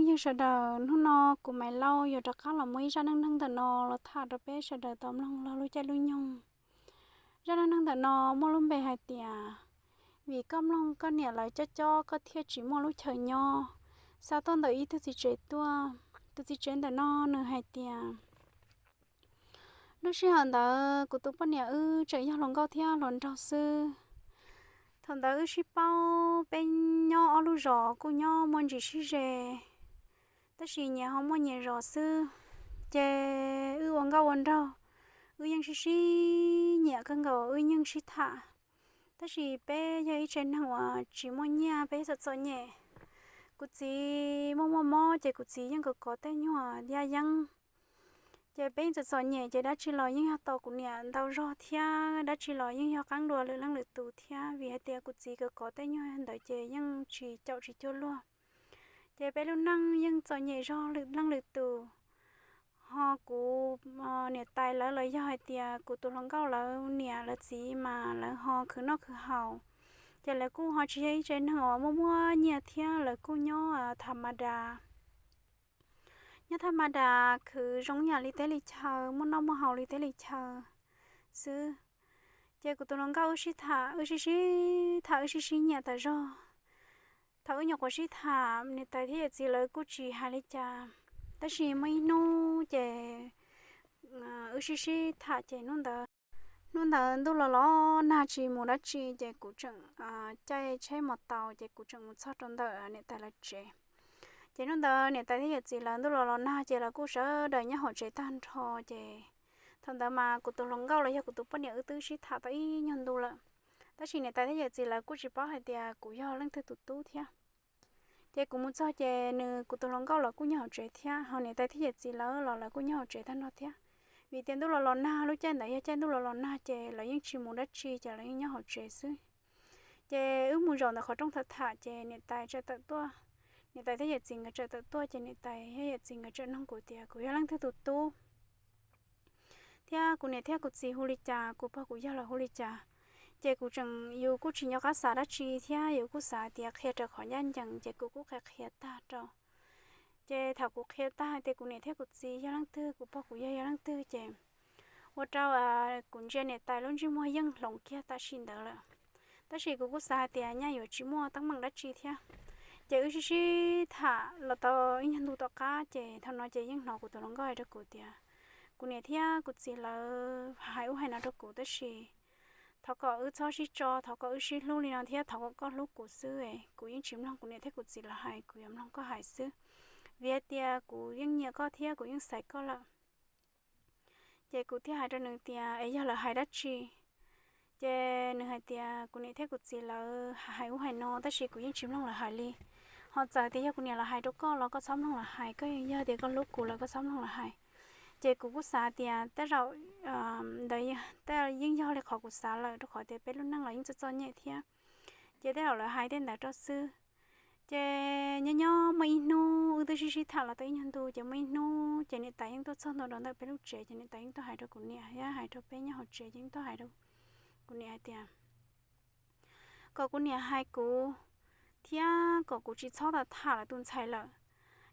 Yog sawv daws, hnub no kuv Maiv Lauj yuav rov qab los muaj ib zaj neej neeg ntawm no los tham rau peb sawv daws tau mloog lub caij lub nyoog. Zaj neej neeg ntawm no muaj lub npe hais tias, vim koj mloog koj niam lawv cob cob koj thiaj tsis muaj lub chaw nyob. Xa tuaj ntawm ib tug txiv tsev tuaj. Tus txiv tsev ntawm no nws hais tias, lub sij hawm ntawd kuv tus poj niam wb tseem yog hluas nkauj thiab hluas nraug xwb. Thaum ntawd wb sib paub, peb nyob ob lub zos kuj nyob muaj ntsis sib ze, tab sis nyias ho muaj nyias zos xwb. Ces wb ua nkauj ua nraug, wb yeej sib sib nyiam kawg nkaus, wb yeej sib tham. Tab sis peb yog ib tsev neeg uas tsis muaj nyiaj, peb txom txom nyem. Kuv txiv muaj muaj mob ces kuv txiv yeej kov kov tej nyuag yaj yeeb. Ces peb yeej txom txom nyem ces dab tsi los yeej yog tos kuv niam ntau zog thiab dab tsi los yeej yog qeeb dua lwm leej lwm tus thiab, vim hais tias kuv txiv kov kov tej nyuag ntawd ces yeej tsis caum tsis cuag luag. Ces peb lub neej yeej txom nyem zog lwm leej lwm tus. Ho kuv niam tais lawv los yog hais tias kuv tus hluas nkauj lawv niam lawv txiv mas lawv ho khwv noj khwv haus, ces lawv kuj ho tsis yog ib tsev neeg uas muaj muaj nyiaj thiab, lawv kuj nyob tham ma das. Nyob tham ma das khwv zoo yam li teb li chaw, muaj noj muaj haus li teb li chaw xwb. Ces kuv tus hluas nkauj wb sib tham, wb sib sib tham, wb sib sib nyiam tas zog. Thaum wb nyuam qhuav sib tham, niam tais thiab yawm txiv lawv kuj tsis hais li cas. Tab sis muaj ib hnub ces wb sib sib tham ces hnub ntawd, hnub ntawd ntuj los los nag tsis mus dab tsi ces kuv tseem caij tsheb mos taus ces kuv tseem mus txog rau ntawm niam tais lawv tsev. Ces hnub ntawd niam tais thiab yawm txiv lawv ntuj los los nag ces lawv kuj sawv daws nyob hauv tsev tag nrho ces thaum ntawd mas kuv tus hluas nkauj los yog kuv tus poj niam wb twb sib tham tau ib nyuag ntu lawm. Tab sis niam tais thiab yawm txiv lawv kuj tsis paub hais tias kuv yog leej twg tus tub thiab. Ces kuv mus txog ces nws kuv tus hluas nkauj los kuj nyob hauv tsev thiab, ho niam tais thiab yawm txiv lawv los lawv kuj nyob hauv tsev tag nrho thiab. Vim tias ntuj los los nag, lub caij ntawd yog caij ntuj los los nag ces lawv yeej tsis mus dab tsi ces lawv yeej nyob hauv tsev xwb. Ces wb mus zaum ntawm qhov rooj tham tham ces niam tais txawm tawm tuaj, niam tais thiab yawm txiv nkawd txawm tawm tuaj ces niam tais thiab yawm txiv nkawd txawm nug kuv tias kuv yog leej twg tus tub thiab kuv niam thiab kuv txiv hu li cas, kuv pog kuv yawg lawv hu li cas. Ces kuv tseem, yus kuj tsis nco qab xav dab tsi thiab yus kuj xav tias qhia raws qhov ncaj ncees ces kuv kuj qhia qhia tag rau. Ces thaum kuv qhia tag hais tias kuv niam thiab kuv txiv yog leej twg, kuv pog kuv yawg yog leej twg ces ua rau kuv ntsia niam tais lub ntsej muag yeej hloov kiag tam sim ntawd lawm. Tab sis kuv kuj xav hais tias nyaj yuav tsis muaj teeb meem dab tsi thiab. Ces wb sib sib tham los tau ib nyuag ntu tom qab ces thaum no ces yeej hnov kuv tus hluas nkauj hais rau kuv tias kuv niam thiab kuv txiv lawv hais ub hais no rau kuv, tab sis thov kom wb txhob sib tso, thov kom wb sib hlub li no thiab thov kom koj hlub kuv xwb. Kuv yeej tsis mloog kuv niam thiab kuv txiv lawv hais, kuv yuav mloog koj hais xwb, vim hais tias kuv yeej nyiam koj thiab kuv yeej xaiv koj lawm. Ces kuv thiaj hais rau nws tias es yog lawv hais dab tsi? Ces nws hais tias kuv niam thiab kuv txiv lawv hais ub hais no tab sis kuv yeej tsis mloog lawv hais li. Ho txawm tias yog kuv niam lawv hais rau koj los koj txhob mloog lawv hais, koj yog tias koj hlub kuv lawm koj txhob mloog lawv hais. Ces kuv kuj xav tias tej zaum ntawd tej yeej yog li qhov kuv xav lawm, rau qhov tias peb lub neej los yeej txom txom nyem thiab. Ces tej zaum lawv hais tej ntawd rau xwb. Ces nyob nyob muaj ib hnub wb twb sib sib tham los tau ib nyuag ntu, ces muaj ib hnub ces niam tais yeej tuaj txog ntua rau ntawm peb lub tsev, ces niam tais yeej tuaj hais rau kuv niam thiab hais rau peb nyob hauv tsev, ces yeej tuaj hais rau kuv niam hais tias kom kuv niam hais kuv thiab kom kuv tsis txhob tham lawv tus ntxhais lawm.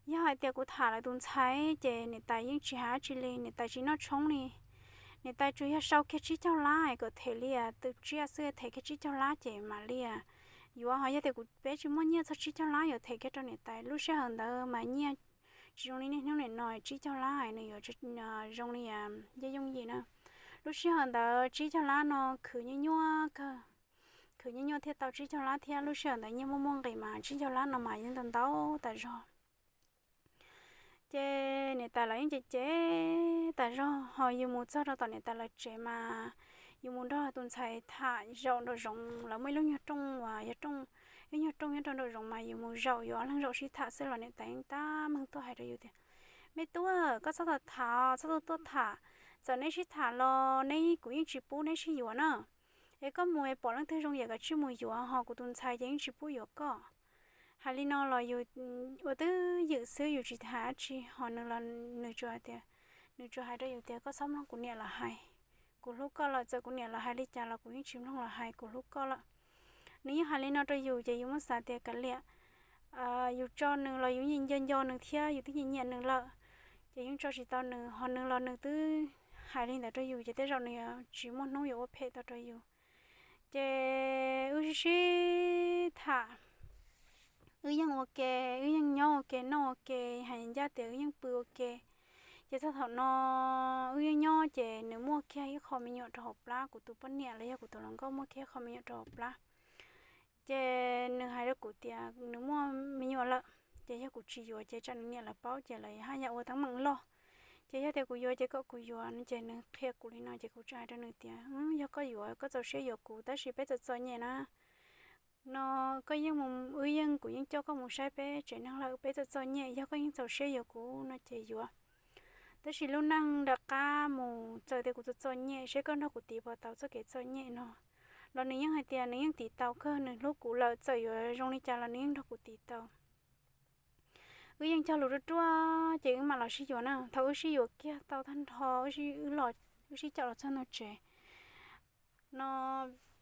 Yog hais tias kuv tham lawv tus ntxhais ces niam tais yeej tsis hais dab tsi li, niam tais tsis noj tshoob li. Niam tais tsuas yog sau kiag tsib caug lab kom them li tus tsiaj xwb, them kiag tsib caug lab ces mam li yuav. Ho yog tias kuv, peb tsis muaj nyiaj txog tsib caug lab yuav them kiag rau niam tais, lub sij hawm ntawd mas nyiaj tsis zoo li niaj hnub nim no, tsib caug lab nws yuav zoo li yooj yooj yim na. Lub sij hawm ntawd tsib caug lab no khwv nyuaj nyuaj kawg, khwv nyuaj nyuaj thiaj tau tsib caug lab thiab. Lub sij hawm ntawd nyiaj muaj muaj nqis mas tsib caug lab no mas yeej ntau ntau tas zog. Ces niam tais lawv yeej cem cem tas zog, ho yus mus txog rau tom niam tais lawv tsev mas yus mus nrog tus ntxhais tham zaum nraum zoov, lawv muaj ib lub nyuag rooj uas yog rooj, ib nyuag rooj nyob rau nraum zoov mas yus mus zaum, yus ob leeg zaum sib tham xwb los niam tais yeej tab meeg tuaj hais rau yus tias, me tub, koj txhob tham, txhob tuaj tuaj tham, txawm neb sib tham los neb, kuv yeej tsis pub neb sib yuav na. Es koj mus es pom leej twg zoo yam koj tsij mus yuav, ho kuv tus ntxhais ces yeej tsis pub yuav koj. Hais li no los yus ua twj ywm xwb, yus tsis hais dab tsi, ho nws los nws tsuas hais tias, nws tsuas hais rau yus tias koj txhob mloog kuv niam lawv hais, kuv hlub koj lawm, txawm kuv niam lawv hais li cas los kuv yeej tsis mloog lawv hais, kuv hlub koj lawm. Nws yeej hais li no rau yus ces yus muab xav tias kav liam, yus tso nws los yus yeej nco nco nws thiab yus twb nyiam nyiam nws lawm, ces yeej tso tsis tau nws, ho nws los nws twb hais li ntawd rau yus ces tej zaum nws yuav tsis muaj hnub yuav ua phem tau rau yus. Ces wb sib sib tham, wb yeej ua ke, wb yeej nyob ua ke, noj ua ke, hais ncaj tias wb yeej pw ua ke. Ces txog thaum no wb yeej nyob ces nws muaj kiag ib qho me nyuam rau hauv plab, kuv tus poj niam los yog kuv tus hluas nkauj muaj kiag ib qho me nyuam rau hauv plab. Ces nws hais rau kuv tias nws muaj me nyuam lawm, ces yog kuv tsis yuav ces tsam nws niam lawv paub ces lawv haj yam ua teeb meem loj. Ces yog tias kuv yuav ces kom kuv yuav no, ces nws qhia kuv li no ces kuv txawm hais rau nws tias, yog koj yuav koj txaus siab yuav kuv, tab sis peb txom txom nyem na. No koj yeej mus, wb yeej, kuv yeej coj koj mus saib peb tsev neeg lawm, peb txom txom nyem, yog koj yeej txaus siab yuav kuv no ces yuav. Tab sis lub neej nram qab mus, txawm tias kuv txom txom nyem, seb koj nrog kuv tiv puas tau txoj kev txom nyem no los nws yeej hais tias nws yeej tiv tau kawg, nws hlub kuv lawm, txawm yuav zoo li cas los nws yeej nrog kuv tiv tau. Wb yeej cog lus ruaj ruaj ces wb mam los sib yuav na. Thaum wb sib yuav kiag tau tag nrho, wb sib caum los txog ntua tsev no,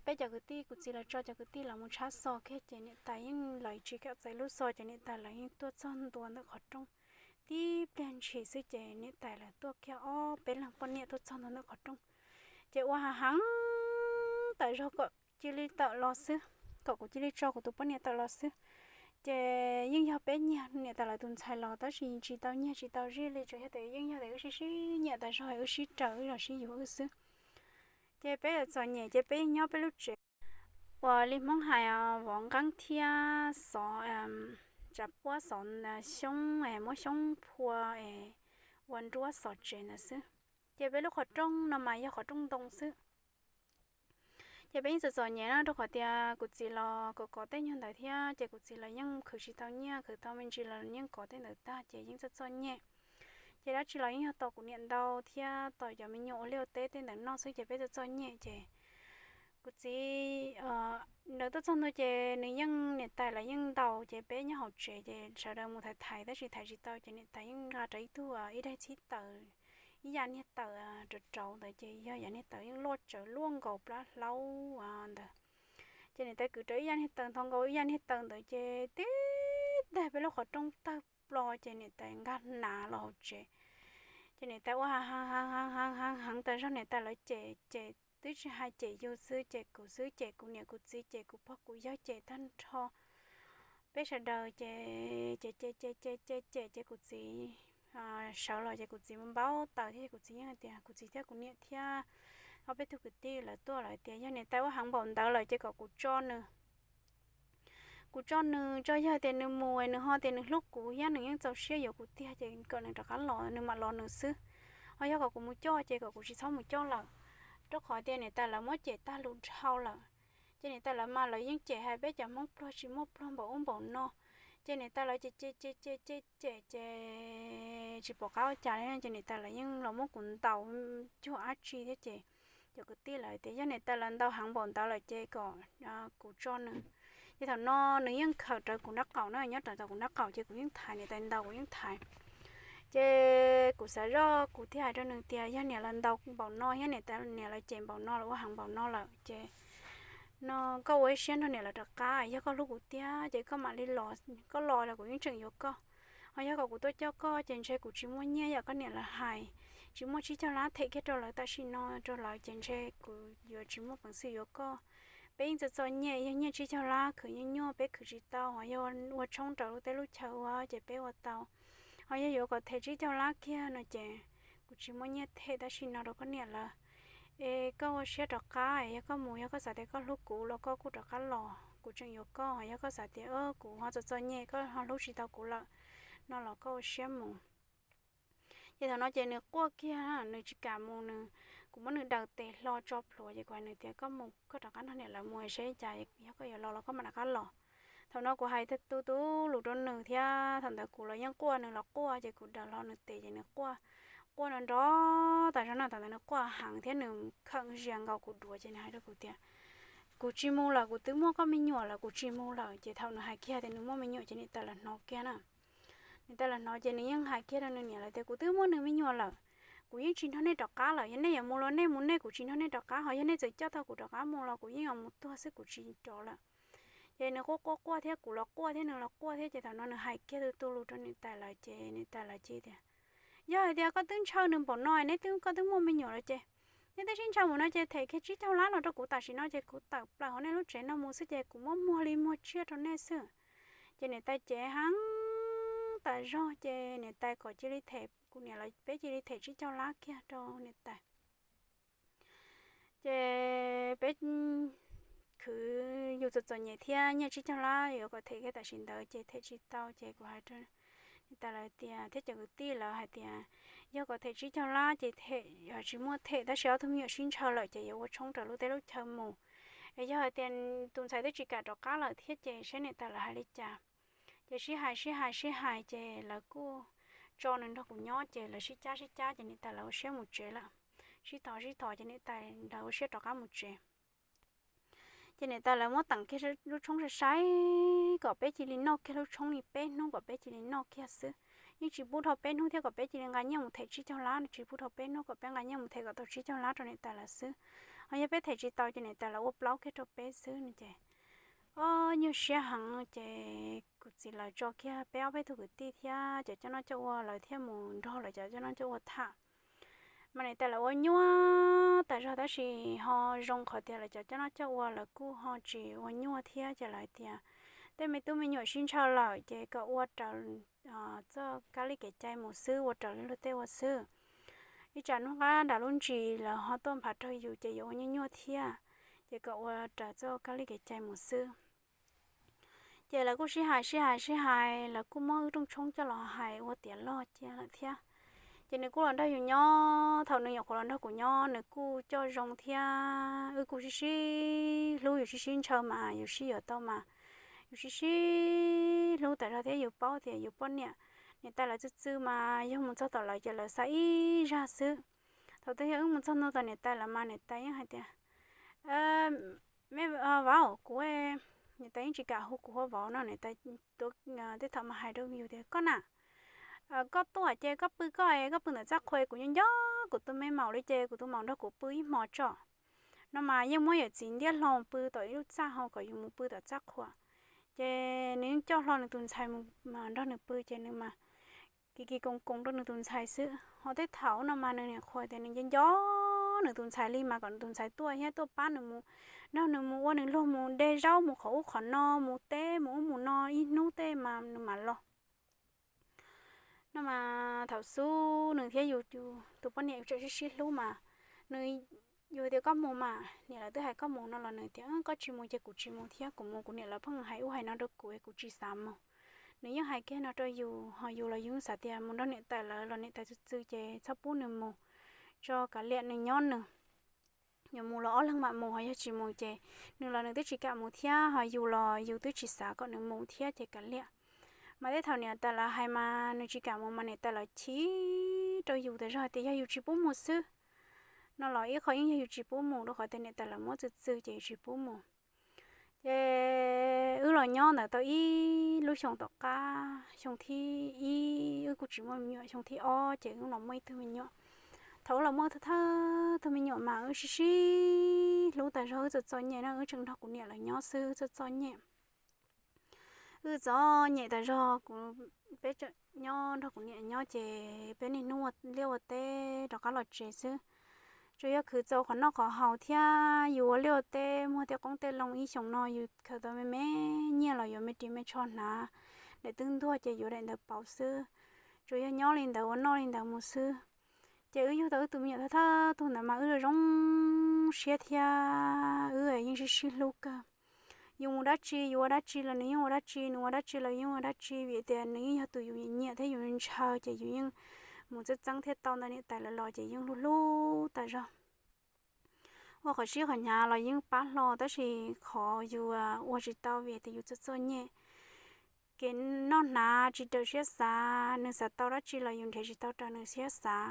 peb cov kwv tij, kuv txiv lawv tso cov kwv tij los mus tshab xo kiag ces niam tais yeej, lawv tsis kam txais lub xo ces niam tais lawv yeej tuaj txog ntua ntawm qhov rooj. Tib pliag ntshis xwb ces niam tais lawv tuaj kiag ob peb leeg poj niam tuaj txog ntua ntawm qhov rooj. Ces ua hav heev tawm zog kom cia li tawm los xwb, kom kuv cia li tso kuv tus poj niam tawm los xwb. Ces yeej yog peb nyiag niam tais lawv tus ntxhais los tab sis tsis tau nyiag tsis tau zij li, tsuas yog tias yeej yog tias wb sib sib nyiam tas zog, wb sib raws, wb los sib yuav wb xwb. Ces peb txom txom nyem ces peb yeej nyob peb lub tsev uas li Hmoob hais vov nqeeb thiab xov, tsav puab xov xyoob, muab xyoob phua es ua nruab xov tsev ntawd xwb. Ces peb lub qhov rooj no mas yog qhov rooj ntoo xwb. Ces peb yeej txom txom nyem na, rau qhov tias kuv txiv los kov kov tej nyuag ntawd thiab ces kuv txiv los yeej khwv tsis tau nyiaj, khwv tau me ntsis los yeej kov tej ntawd tag ces yeej txom txom nyem. Ces dab tsi los yeej yog tos kuv niam ntau thiab tos cov me nyuam ua liaj ua teb tej ntawd noj xwb ces peb txom txom nyem ces kuv txiv, nws tuaj txog ntua ces nws yeej, niam tais lawv yeej ntaus ces peb nyob hauv tsev ces sawv daws mus thaiv thaiv tab sis thaiv tsis tau ces niam tais yeej nqa rau ib tug ib daig txhib taws, ib yam niag taws rauv rauv ntawd ces yog yam niag taws yeej loj tsawv luaj nkaus plab hlaub ntawd. Ces niam tais kwv rau ib yam niag taws, ntho nkaus ib yam niag taws ntawd ces tib tag peb lub qhov rooj tawg plo ces niam tais nkag hnav los hauv tsev. Ces niam tais ua heev heev heev tas zog, niam tais lawv cem ces twb tsis hais cem yus xwb, cem kuv xwb, cem kuv niam kuv txiv, cem kuv pog kuv yawg, cem tag nrho peb sawv daws ces cem cem cem cem cem cem ces kuv txiv sawv los ces kuv txiv mus npau taws thiab kuv txiv yeej hais tias kuv txiv thiab kuv niam thiab ob peb tug kwv tij lawv tuaj lawm tias yog niam tais ua heev npaum ntawd lawm ces kom kuv tso nws, kuv tso nws tso, yog tias nws mus nws ho tias nws hlub kuv thiab nws yeej txaus siab yuav kuv tiag ces kom nws rov qab los, nws mam los nws xwb. Ho yog kom kuv mus coj ces kom kuv tsis txhob mus coj lawm, rau qhov tias niam tais lawv muab cem tag lus dhau lawm. Ces niam tais lawv mas lawv yeej cem hais peb cov Hmoob pluag tsis muaj pluag npaum ub npaum no. Ces niam tais lawv cem cem cem cem cem cem ces tsis pom qab ua cas li ces niam tais lawv yeej los muab kuv ntaus cuag dab tsi thiab ces cov kwv tij lawv tias yog niam tais lawv ntaus heev npaum ntawd lawm ces kom kuv tso nws. Ces thaum no nws yeej khawm rawv kuv nraub qaum na, nyob rawv rawv kuv nraub qaum ces kuv yeej thaiv, niam tais ntaus kuv yeej thaiv. Ces kuv xav zoj kuv thiaj hais rau nws tias yog niam lawv ntaus npaum no thiab niam tais niam lawv cem npaum no lawm, ua heev npaum no lawm ces no koj ua ib siab nrog niam lawv rov qab, yog koj hlub kuv tiag ces koj mam li los, koj los los kuv yeej tseem yuav koj. Ho yog kom kuv tuaj coj koj ces ntshe kuv tsis muaj nyiaj yam koj niam lawv hais, tsis muaj tsib caug lab them kiag rau lawv tam sim no rau lawv ces ntshe kuv yuav tsis muaj peev xwm yuav koj. Peb yeej txom txom nyem, yog nyiaj tsib caug lab khwv nyuaj nyuaj peb khwv tsis tau, ho yog ua tshoob raws lub teb lub chaw ua ces peb ua tau. Ho yog yuav kom them tsib caug lab kiag no ces kuv tsis muaj nyiaj them tam sim no rau koj niam lawv. Es koj ua siab rov qab, yog koj mus yog koj xav tias koj hlub kuv los koj kuj rov qab los, kuv tseem yuav koj. Yog koj xav tias kuv ho txom txom nyem koj ho hlub tsis tau kuv lawm no los koj ua siab mus. Ces thaum no ces nws quaj kiag, nws tsis kam mus, nws, kuv muab nws daws tes hlo tso plhuav ces kuv hais nws tias koj mus, koj rov qab nrog niam lawv mus seb cas, yog koj yuav los los koj mam rov qab los. Thaum no kuv hais tu tu lus rau nws thiab thaum ntawd kuv los yeej quaj, nws los quaj ces kuv daws hlo nws tes ces nws quaj, quaj nrov nrov tas zog na, thaum ntawd nws quaj heev thiab nws khawm zias nkaus kuv duav ces nws hais rau kuv tias kuv tsis mus lawm, kuv twb muaj koj me nyuam lawm, kuv tsis mus lawm. Ces thaum nws hais kiag tias nws muaj me nyuam ces niam tais lawv hnov kiag na. Niam tais lawv hnov ces nws yeej hais kiag rau nws niam lawv tias kuv twb muaj nws me nyuam lawm, kuv yeej tsis nrog nej rov qab lawm, yog nej yuav mus los nej mus nej, kuv tsis nrog nej rov qab, ho yog nej txawm coj tau kuv rov qab mus los kuv yeej yuav mus tuag xwb, kuv tsis rov lawm. Ces nws quaj quaj quaj thiab kuv los quaj thiab nws los quaj thiab ces thaum no nws hais kiag tu tu lus rau niam tais lawv ces niam tais lawv cia tias, yog hais tias koj twb ntshaw nws npaum no neb twb, koj twb muaj me nyuam lawm ces neb twb sib ntshaw npaum no ces them kiag tsib caug lab los rau kuv tam sim no ces kuv tawm plaws hauv nej lub tsev no mus xwb ces kuv muab muag li muag tsiaj rau nej xwb. Ces niam tais ces heev tas zog ces niam tais kom cia li them kuv niam los peb cia li them tsib caug lab kiag rau niam tais. Ces peb khwv yus txom txom nyem thiab nyiaj tsib caug lab yuav kom them kiag tam sim ntawd ces them tsis tau ces kuv hais rau niam tais lawv tias thiab cov kwv tij lawv hais tias yog kom them tsib caug lab ces them tsis muaj them tab sis ob tug me nyuam sib ntshaw lawm ces yuav ua tshoob raws lub teb lub chaw mus. Es yog hais tias tus ntxhais twb tsis kam rov qab lawm thiab ces saib niam tais lawv hais li cas. Ces sib hais sib hais sib hais ces lawv kuj tso nws nrog kuv nyob ces lawv sib cab sib cab ces niam tais lawv ua siab mus tsev lawm. Sib thov sib thov ces niam tais lawv ua siab rov qab mus tsev. Ces niam tais lawv muab teem kiag lub tshoob sai sai kom peb cia li noj kiag lub tshoob li peb hnub kom peb cia li noj kiag xwb. Yeej tsis pub dhau peb hnub thiab kom peb cia li nqa nyiaj mus them tsib caug lab, tsis pub dhau peb hnub kom peb nqa nyiaj mus them kom tau tsib caug lab rau niam tais lawv xwb. Ho yog peb them tsis tau ces niam tais lawv ua plaub kiag rau peb xwb no ces o, nyuaj siab heev ces kuv txiv lawv tso kiag peb ob peb tug kwv tij thiab cov coj noj coj ua lawv thiaj mus nrog lawv cov coj noj coj ua tham. Mas niam tais lawv ua nyuaj tas zog tab sis ho zoo qhov tias lawv cov coj noj coj ua lawv kuj ho tsis ua nyuaj thiab ces lawv tias tej me tub me nyuam sib ntshaw lawm ces kom ua raws txoj kab li kev cai mus xwb, ua raws li luag tej ua xwb. Ib tsam hnub qab nram lub ntsis lawv ho tuaj nphav raug yus ces yuav ua nyuaj nyuaj thiab, ces kom ua raws txoj kab li kev cai mus xwb. Ces lawv kuj sib hais sib hais sib hais, lawv kuj muab wb rooj tshoob coj los hais ua tiav log cia lawm thiab. Ces nws kuj los nrog yus nyob, thaum nws nyuam qhuav los nrog kuv nyob nws kuj coj zoo thiab, wb kuj sib sib hlub, yus sib sib ntshaw mas yus sib yuav tau mas yus sib sib hlub tas zog thiab yus paub tias yus poj niam, niam tais lawv txwj txwj mas yog mus txog tom lawv ces lawv xa ib zaj xwb. Thaum twg yog wb mus txog ntua tom niam tais lawv mas niam tais yeej hais tias, me vauv, kuv, niam tais yeej tsis kam hu kuv ua vauv no, niam tais tej thaum mas hais rau yus tias koj na, koj tuaj ces koj pw koj, koj pw ntawm txaj qhua, kuv nco nco kuv tus me maum li ces kuv tus maum nrog kuv pw ib hmo tso. No mas yeej muab yawm txiv ntiab hlo pw tom ib lub txaj ho kom yus mus pw tom txaj qhua. Ces nws yeej coj hlo nws tus ntxhais mus nrog nws pw ces nws mas kis kis koos koos rau nws tus ntxhais xwb. Ho tej thaum no mas nws niam qhuas tias nws nco nco nws tus ntxhais li mas kom nws tus ntxhais tuaj thiab tuaj pab nws mus, nrog nws mus ua nws luag, mus de zaub mus qhov ub qhov no, mus teb mus ub mus no ib hnub tej mas nws mam los. No mas thaum xub nws thiab yus tus poj niam yus tseem sib sib hlub mas nws, yus tias koj mus mas niam lawv twb hais koj mus no los nws tias koj tsis mus ces kuv tsis mus thiab, kuv mus kuv niam lawv pheej hais ub hais no rau kuv es kuv tsis xav mus. Nws yeej hais kiag no rau yus, ho yus los yus xav tias mus nrog niam tais lawv los niam tais txwj txwj ces txhob pub nws mus, tso kav liam nws nyob nws. Yuav mus los ob leeg mam mus, ho yog tsis mus ces nws los nws twb tsis kam mus thiab, ho yus los yus twb tsis xav kom nws mus thiab ces kav liam. Mas tej thaum niam tais lawv hais mas nws tsis kam mus mas niam tais lawv chim rau yus tas zog tias yog yus tsis pub mus xwb. No los ib qho yeej yog yus tsis pub mus rau qhov tias niam tais lawv muab txwj txwj ces yus tsis pub mus. Ces wb los nyob ntawd tau ib lub xyoo tom qab, xyoo thib ib wb kuj tsis muaj me nyuam, xyoo thib ob ces wb los muaj ib tug me nyuam. Thaum wb los muaj thawj tug me nyuam mas wb sib sib hlub tas zog, wb txom txom nyem na, wb tseem nrog kuv niam lawv nyob xwb, wb txom txom nyem. Wb txom nyem tas zog, kuv, peb tseem nyob nrog kuv niam nyob ces peb niaj hnub ua liaj ua teb rov qab los tsev xwb. Tsuas yog khwv txaus qhov noj qhov haus thiab yus ua liaj ua teb muag tej qoob tej loo ib xyoos no yus khaws tau me me nyiaj los yuav me ris me tsho hnav, daim twb ntuag ces yuav daim ntawd pauv xwb. Tsuas yog nyob li ntawd ua noj li ntawd mus xwb. Ces wb yug tau wb tus me nyuam thawj thawj tug ntawd mas wb zoo zoo siab thiab wb yeej sib sib hlub kawg. Yus mus dab tsi yus ua dab tsi los nws yeej ua dab tsi, nws ua dab tsi los yeej ua dab tsi, vim tias nws yeej yog tus yus nyiam thiab yus ntshaw ces yus yeej mus txeeb txeeb thiab tau ntawm niam tais lawv los ces yeej hlub hlub tas zog. Ua qhov sib qhov hnyav los yeej pab hlo tab sis qhov yus ua tsis tau vim tias yus txom txom nyem. Kev noj hnav tsis raws siab xav, nws xav tau dab tsi los yus nrhiav tsis tau raws nws siab xav.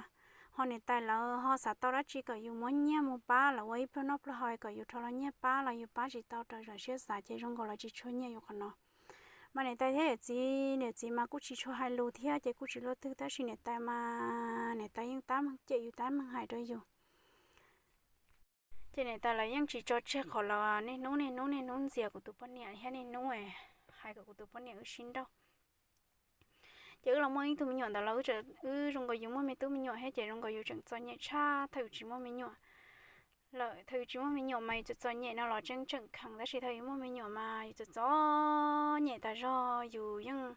Ho niam tais lawv ho xav tau dab tsi kom yus muab nyiaj mus pab lawv ua ib pluag noj pluag haus, kom yus rho los nyiaj pab los yus pab tsis tau raws lawv siab xav ces zoo nkaus lawv tsis tshua nyiam yus qhov no. Mas niam tais thiab yawm txiv, niam txiv mas kuj tsis tshua hais lus thiab ces kuj tsis luaj twg tab sis niam tais mas niam tais yeej tab meeg cem yus tab meeg hais rau yus. Ces niam tais lawv yeej tsis tso tseg qhov los niaj hnub niaj hnub niaj hnub ntxias kuv tus poj niam thiab niaj hnub hais kom kuv tus poj niam wb sib nrauj. Ces wb los muaj ib tug me nyuam ntawd los wb zoo nkaus yus muaj me tub me nyuam thiab ces zoo nkaus yus tseem txom nyem tshaj thaum yus tsis muaj me nyuam lawm. Thaum yus tsis muaj me nyuam mas yus txom txom nyem no los tseem tseem kheev, tab sis thaum yus muaj me nyuam mas yus txom txom nyem tas zog. Yus yeej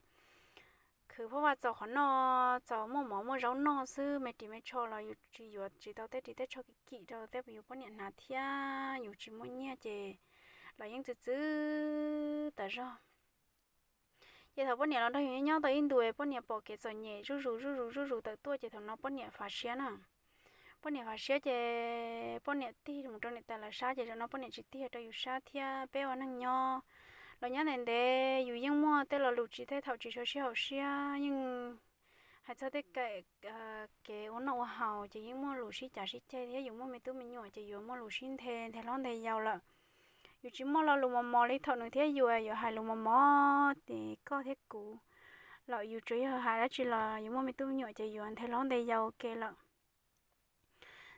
khwv phab vaj txaus qhov noj, txaus muaj mov muaj zaub noj xwb, me ris me tsho los yus tsis yuav tsis tau tej ris tej tsho kim kim rau tej yus poj niam hnav thiab yus tsis muaj nyiaj ces los yeej txwv txwv tas zog. Ces thaum poj niam los nrog yus nyob tau ib ntus, poj niam pom kev txom nyem zuj zus zuj zus zuj zus tawm tuaj ces thaum no poj niam fav siab na. Poj niam fav siab ces poj niam tig mus rau niam tais lawv sab ces zaum no poj niam tsis tig rau yus sab thiab. Peb ua neej nyob los nyob ntev ntev yus yeej muaj tej lo lus tsis, tej thaum tsis sib haum siab, yeej hais txog tej kev ua noj ua haus ces yeej muaj lus sib cav sib ceg thiab. Yus muaj me tub me nyuam ces yuav muaj lus sib nthe nthe hlob nthe yau lawm. Yus tsis muaj lo lus mos mos li thaum nws thiab yus yuav hais lus mos mos ces koj thiab kuv lawm. Yus tsuas yog hais dab tsi los yus muaj me tub me nyuam ces yuav nthe hlob nthe yau ke lawm.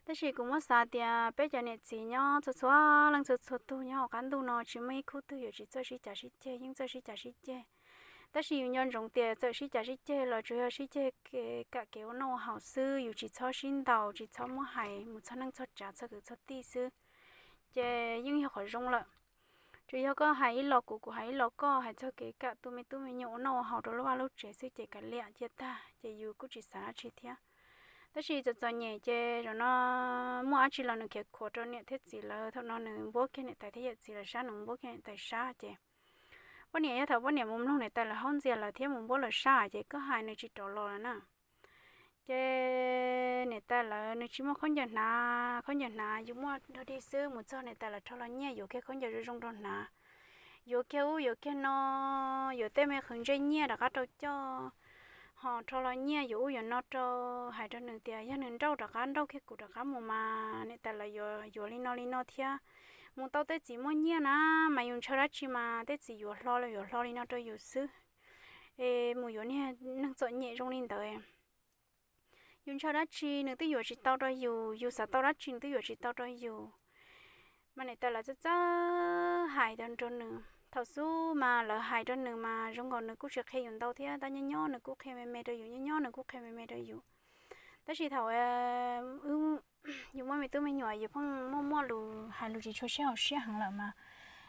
Tab sis kuv muab xav tias peb cov niam txiv nyob txhua txhua leej txhua txhua tug nyob hauv qab ntuj no tsis muaj ib khub twg yuav tsis txawj sib cav sib ceg, yeej txawj sib cav sib ceg. Tab sis yus nco ntsoov tias txawm sib cav sib ceg los tsuas yog sib ceg kam kev ua noj ua haus xwb, yus tsis txhob sib ntaus, tsis txhob muab hais mus txog neej txog tsav txog kwv txog tij xwb, ces yeej yog qhov zoo lawm. Tsuas yog koj hais ib los kuv, kuv hais ib los koj, hais txog kev kam tus me tub me nyuam ua noj ua haus rau lub vaj lub tsev xwb ces kav liam cia tag ces yus kuj tsis xav dab tsi thiab. Tab sis txom txom nyem ces zaum no muaj dab tsi los nws khiav khuav rau niam thiab txiv lawv. Thaum no nws npuab kiag niam tais thiab yawm txiv lawv sab, nws npuab kiag niam tais sab ces poj niam, yog thaum poj niam mus mloog niam tais lawv haub ntxias lawm thiab mus npuab lawv sab ces koj hais nws tsis rov los lawm na. Ces niam tais lawv nws tsis muaj khaub ncaws hnav, khaub ncaws hnav yus muaj dog dig xwb, mus txog niam tais lawv rho los nyiaj yuav kiag khaub ncaws zoo zoo rau hnav, yuav kiag ub yuav kiag no, yuav tej me qhwv ntsej nyiaj rov qab rau coj, ho rho los nyiaj yuav ub yuav no rau. Hais rau nws tias yog nws nrauj rov qab, nrauj kiag kuv rov qab mus mas niam tais lawv yuav yuav li no li no thiab. Mus tau tej txiv muaj nyiaj na, mas yus ntshaw dab tsi mas tej txiv yuav hlo los yuav hlo li no rau yus xwb. Es mus yuav niag neeg txom nyem zoo li ntawd, yus ntshaw dab tsi nws twb yuav tsis tau rau yus, yus xav tau dab tsi nws twb yuav tsis tau rau yus. Mas niam tais lawv txawj txawj hais rau nws. Thaum xub mas lawv hais rau nws mas zoo nkaus nws kuj tsis qhia yus ntau thiab, tab nyob nyob nws kuj qhia me me rau yus, nyob nyob nws kuj qhia me me rau yus. Tab sis thaum yus muaj me tub me nyuam yus pheej muaj muaj lus hais lus tsis tshua sib haum siab heev lawm mas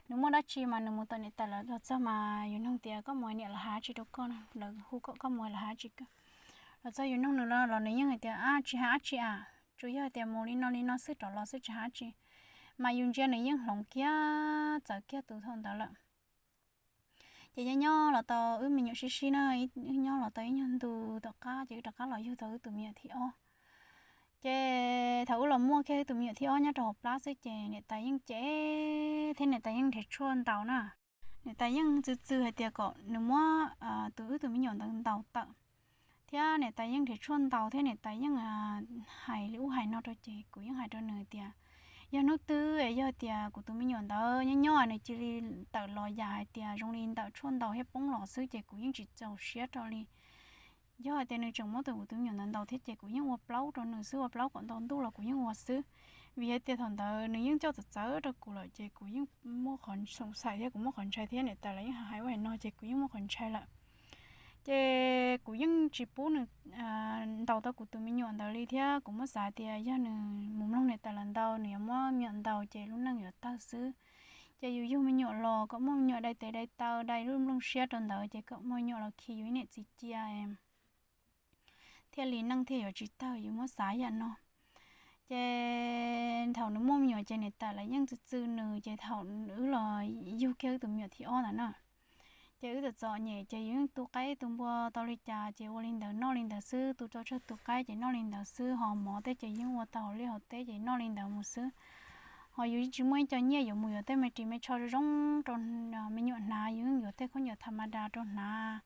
nws muaj dab tsi mas nws mus tom niam tais lawv los txog mas yus nug tias koj mus niam lawv hais dab tsi rau koj, lawv hu kom koj mus lawv hais dab tsi, los txog yus nug nws los nws yeej hais tias ab tsis hais dab tsi a, tsuas yog tias mus li no li no xwb rov los xwb tsis hais dab tsi. Mas yus ntsia nws yeej hloov kiag txawv kiag tus thaum ntawd lawm. Ces nyob nyob los tau wb me nyuam sib sib na, wb nyob los tau ib nyuag ntu tom qab ces wb rov qab los yug tau wb tus me nyuam thib ob. Ces thaum wb los muaj kiag wb tus me nyuam thib ob nyob rau hauv plab xwb ces niam tais yeej cem thiab niam tais yeej nrhiav tshuaj ntaus na. Niam tais yeej txwv txwv hais tias kom nws muab tus wb tus me nyuam ntawd ntaus tawm, thiab niam tais yeej nrhiav tshuaj ntaus thiab niam tais yeej hais li ub hais no rau ces kuv yeej hais rau nws tias yog hnub twg yog tias kuv tus me nyuam ntawd nyob nyob nws cia li tawm los yam hais tias zoo li ntawm tshuaj ntaus thiab poob los xwb ces kuv yeej tsis txaus siab rau li. Yog hais tias nws tseem muab tus kuv tus me nyuam ntawd ntaus thiab ces kuv yeej ua plaub rau nws xwb, ua plaub kom ntau ntuj los kuv yeej ua xwb. Vim hais tias thaum ntawd nws yeej coj txawv txawv rau kuv lawm ces kuv yeej muaj qhov xoom xaim thiab kuv muaj qhov ntshai thiab niam tais lawv yeej hais ua hais no ces kuv yeej muaj qhov ntshai lawm. Ces kuv yeej tsis pub nws ntaus tau kuv tus me nyuam ntawd li thiab kuv muab xav tias yog nws mus mloog niam tais lawv ntau nws yuav muab me nyuam ntaus ces lub neej yuav tawg xwb. Ces yus yug me nyuam los kom muaj me nyuam dai tes dai taw dai lub nplooj siab rau ntawd ces kom muaj me nyuam los khi yus ib niam txiv cia thiaj li neej thiaj yuav tsis tawg, yus muab xav yam no. Ces thaum nws muaj me nyuam ces niam tais lawv yeej txwv txwv nws ces thaum wb los yug kiag wb tus me nyuam thib ob ntawd na, ces wb txom txom nyem ces yus yeej tu qaib tu npua tau li cas ces ua li ntawd noj li ntawd xwb, tu tsawg tu qaib ces noj li ntawd xwb, ho mov tej ces yeej ua tau hauv liaj hauv teb ces noj li ntawd mus xwb. Ho yus yeej tsis muaj ib co nyiaj yuav mus yuav tej me ris me tsho zoo zoo rau me nyuam hnav, yus yeej yuav tej khaub ncaws tha ma da rau hnav,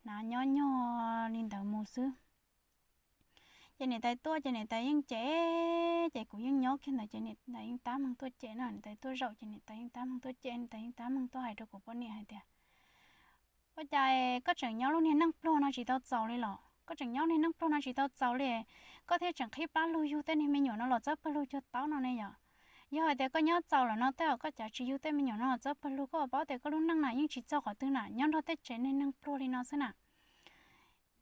hnav nyob nyog li ntawd mus xwb. Ces niam tais tuaj ces niam tais yeej cem, ces kuv yeej nyob kiag ntawd ces niam tais yeej tab meeg tuaj cem na, niam tais tuaj zaum ces niam tais yeej tab meeg tuaj cem, niam tais yeej tab meeg tuaj hais rau kuv poj niam hais tias ua cas koj tseem nyob lub niag neej pluag no tsis tau txaus li los? Koj tseem nyob niag neej pluag no tsis tau txaus li, koj thiaj tseem qhib plab lug yug tej niag me nyuam no los txawb pawg lug cuag taub no ne yom? Yog hais tias koj nyob txaus lawm no tej zaum koj cav tsis yug tej me nyuam no txhob pawg lug, koj paub tias koj lub neej na yeej tsis txog qhov twg na, nyob nrog tej tsev neeg neeg pluag li no xwb na.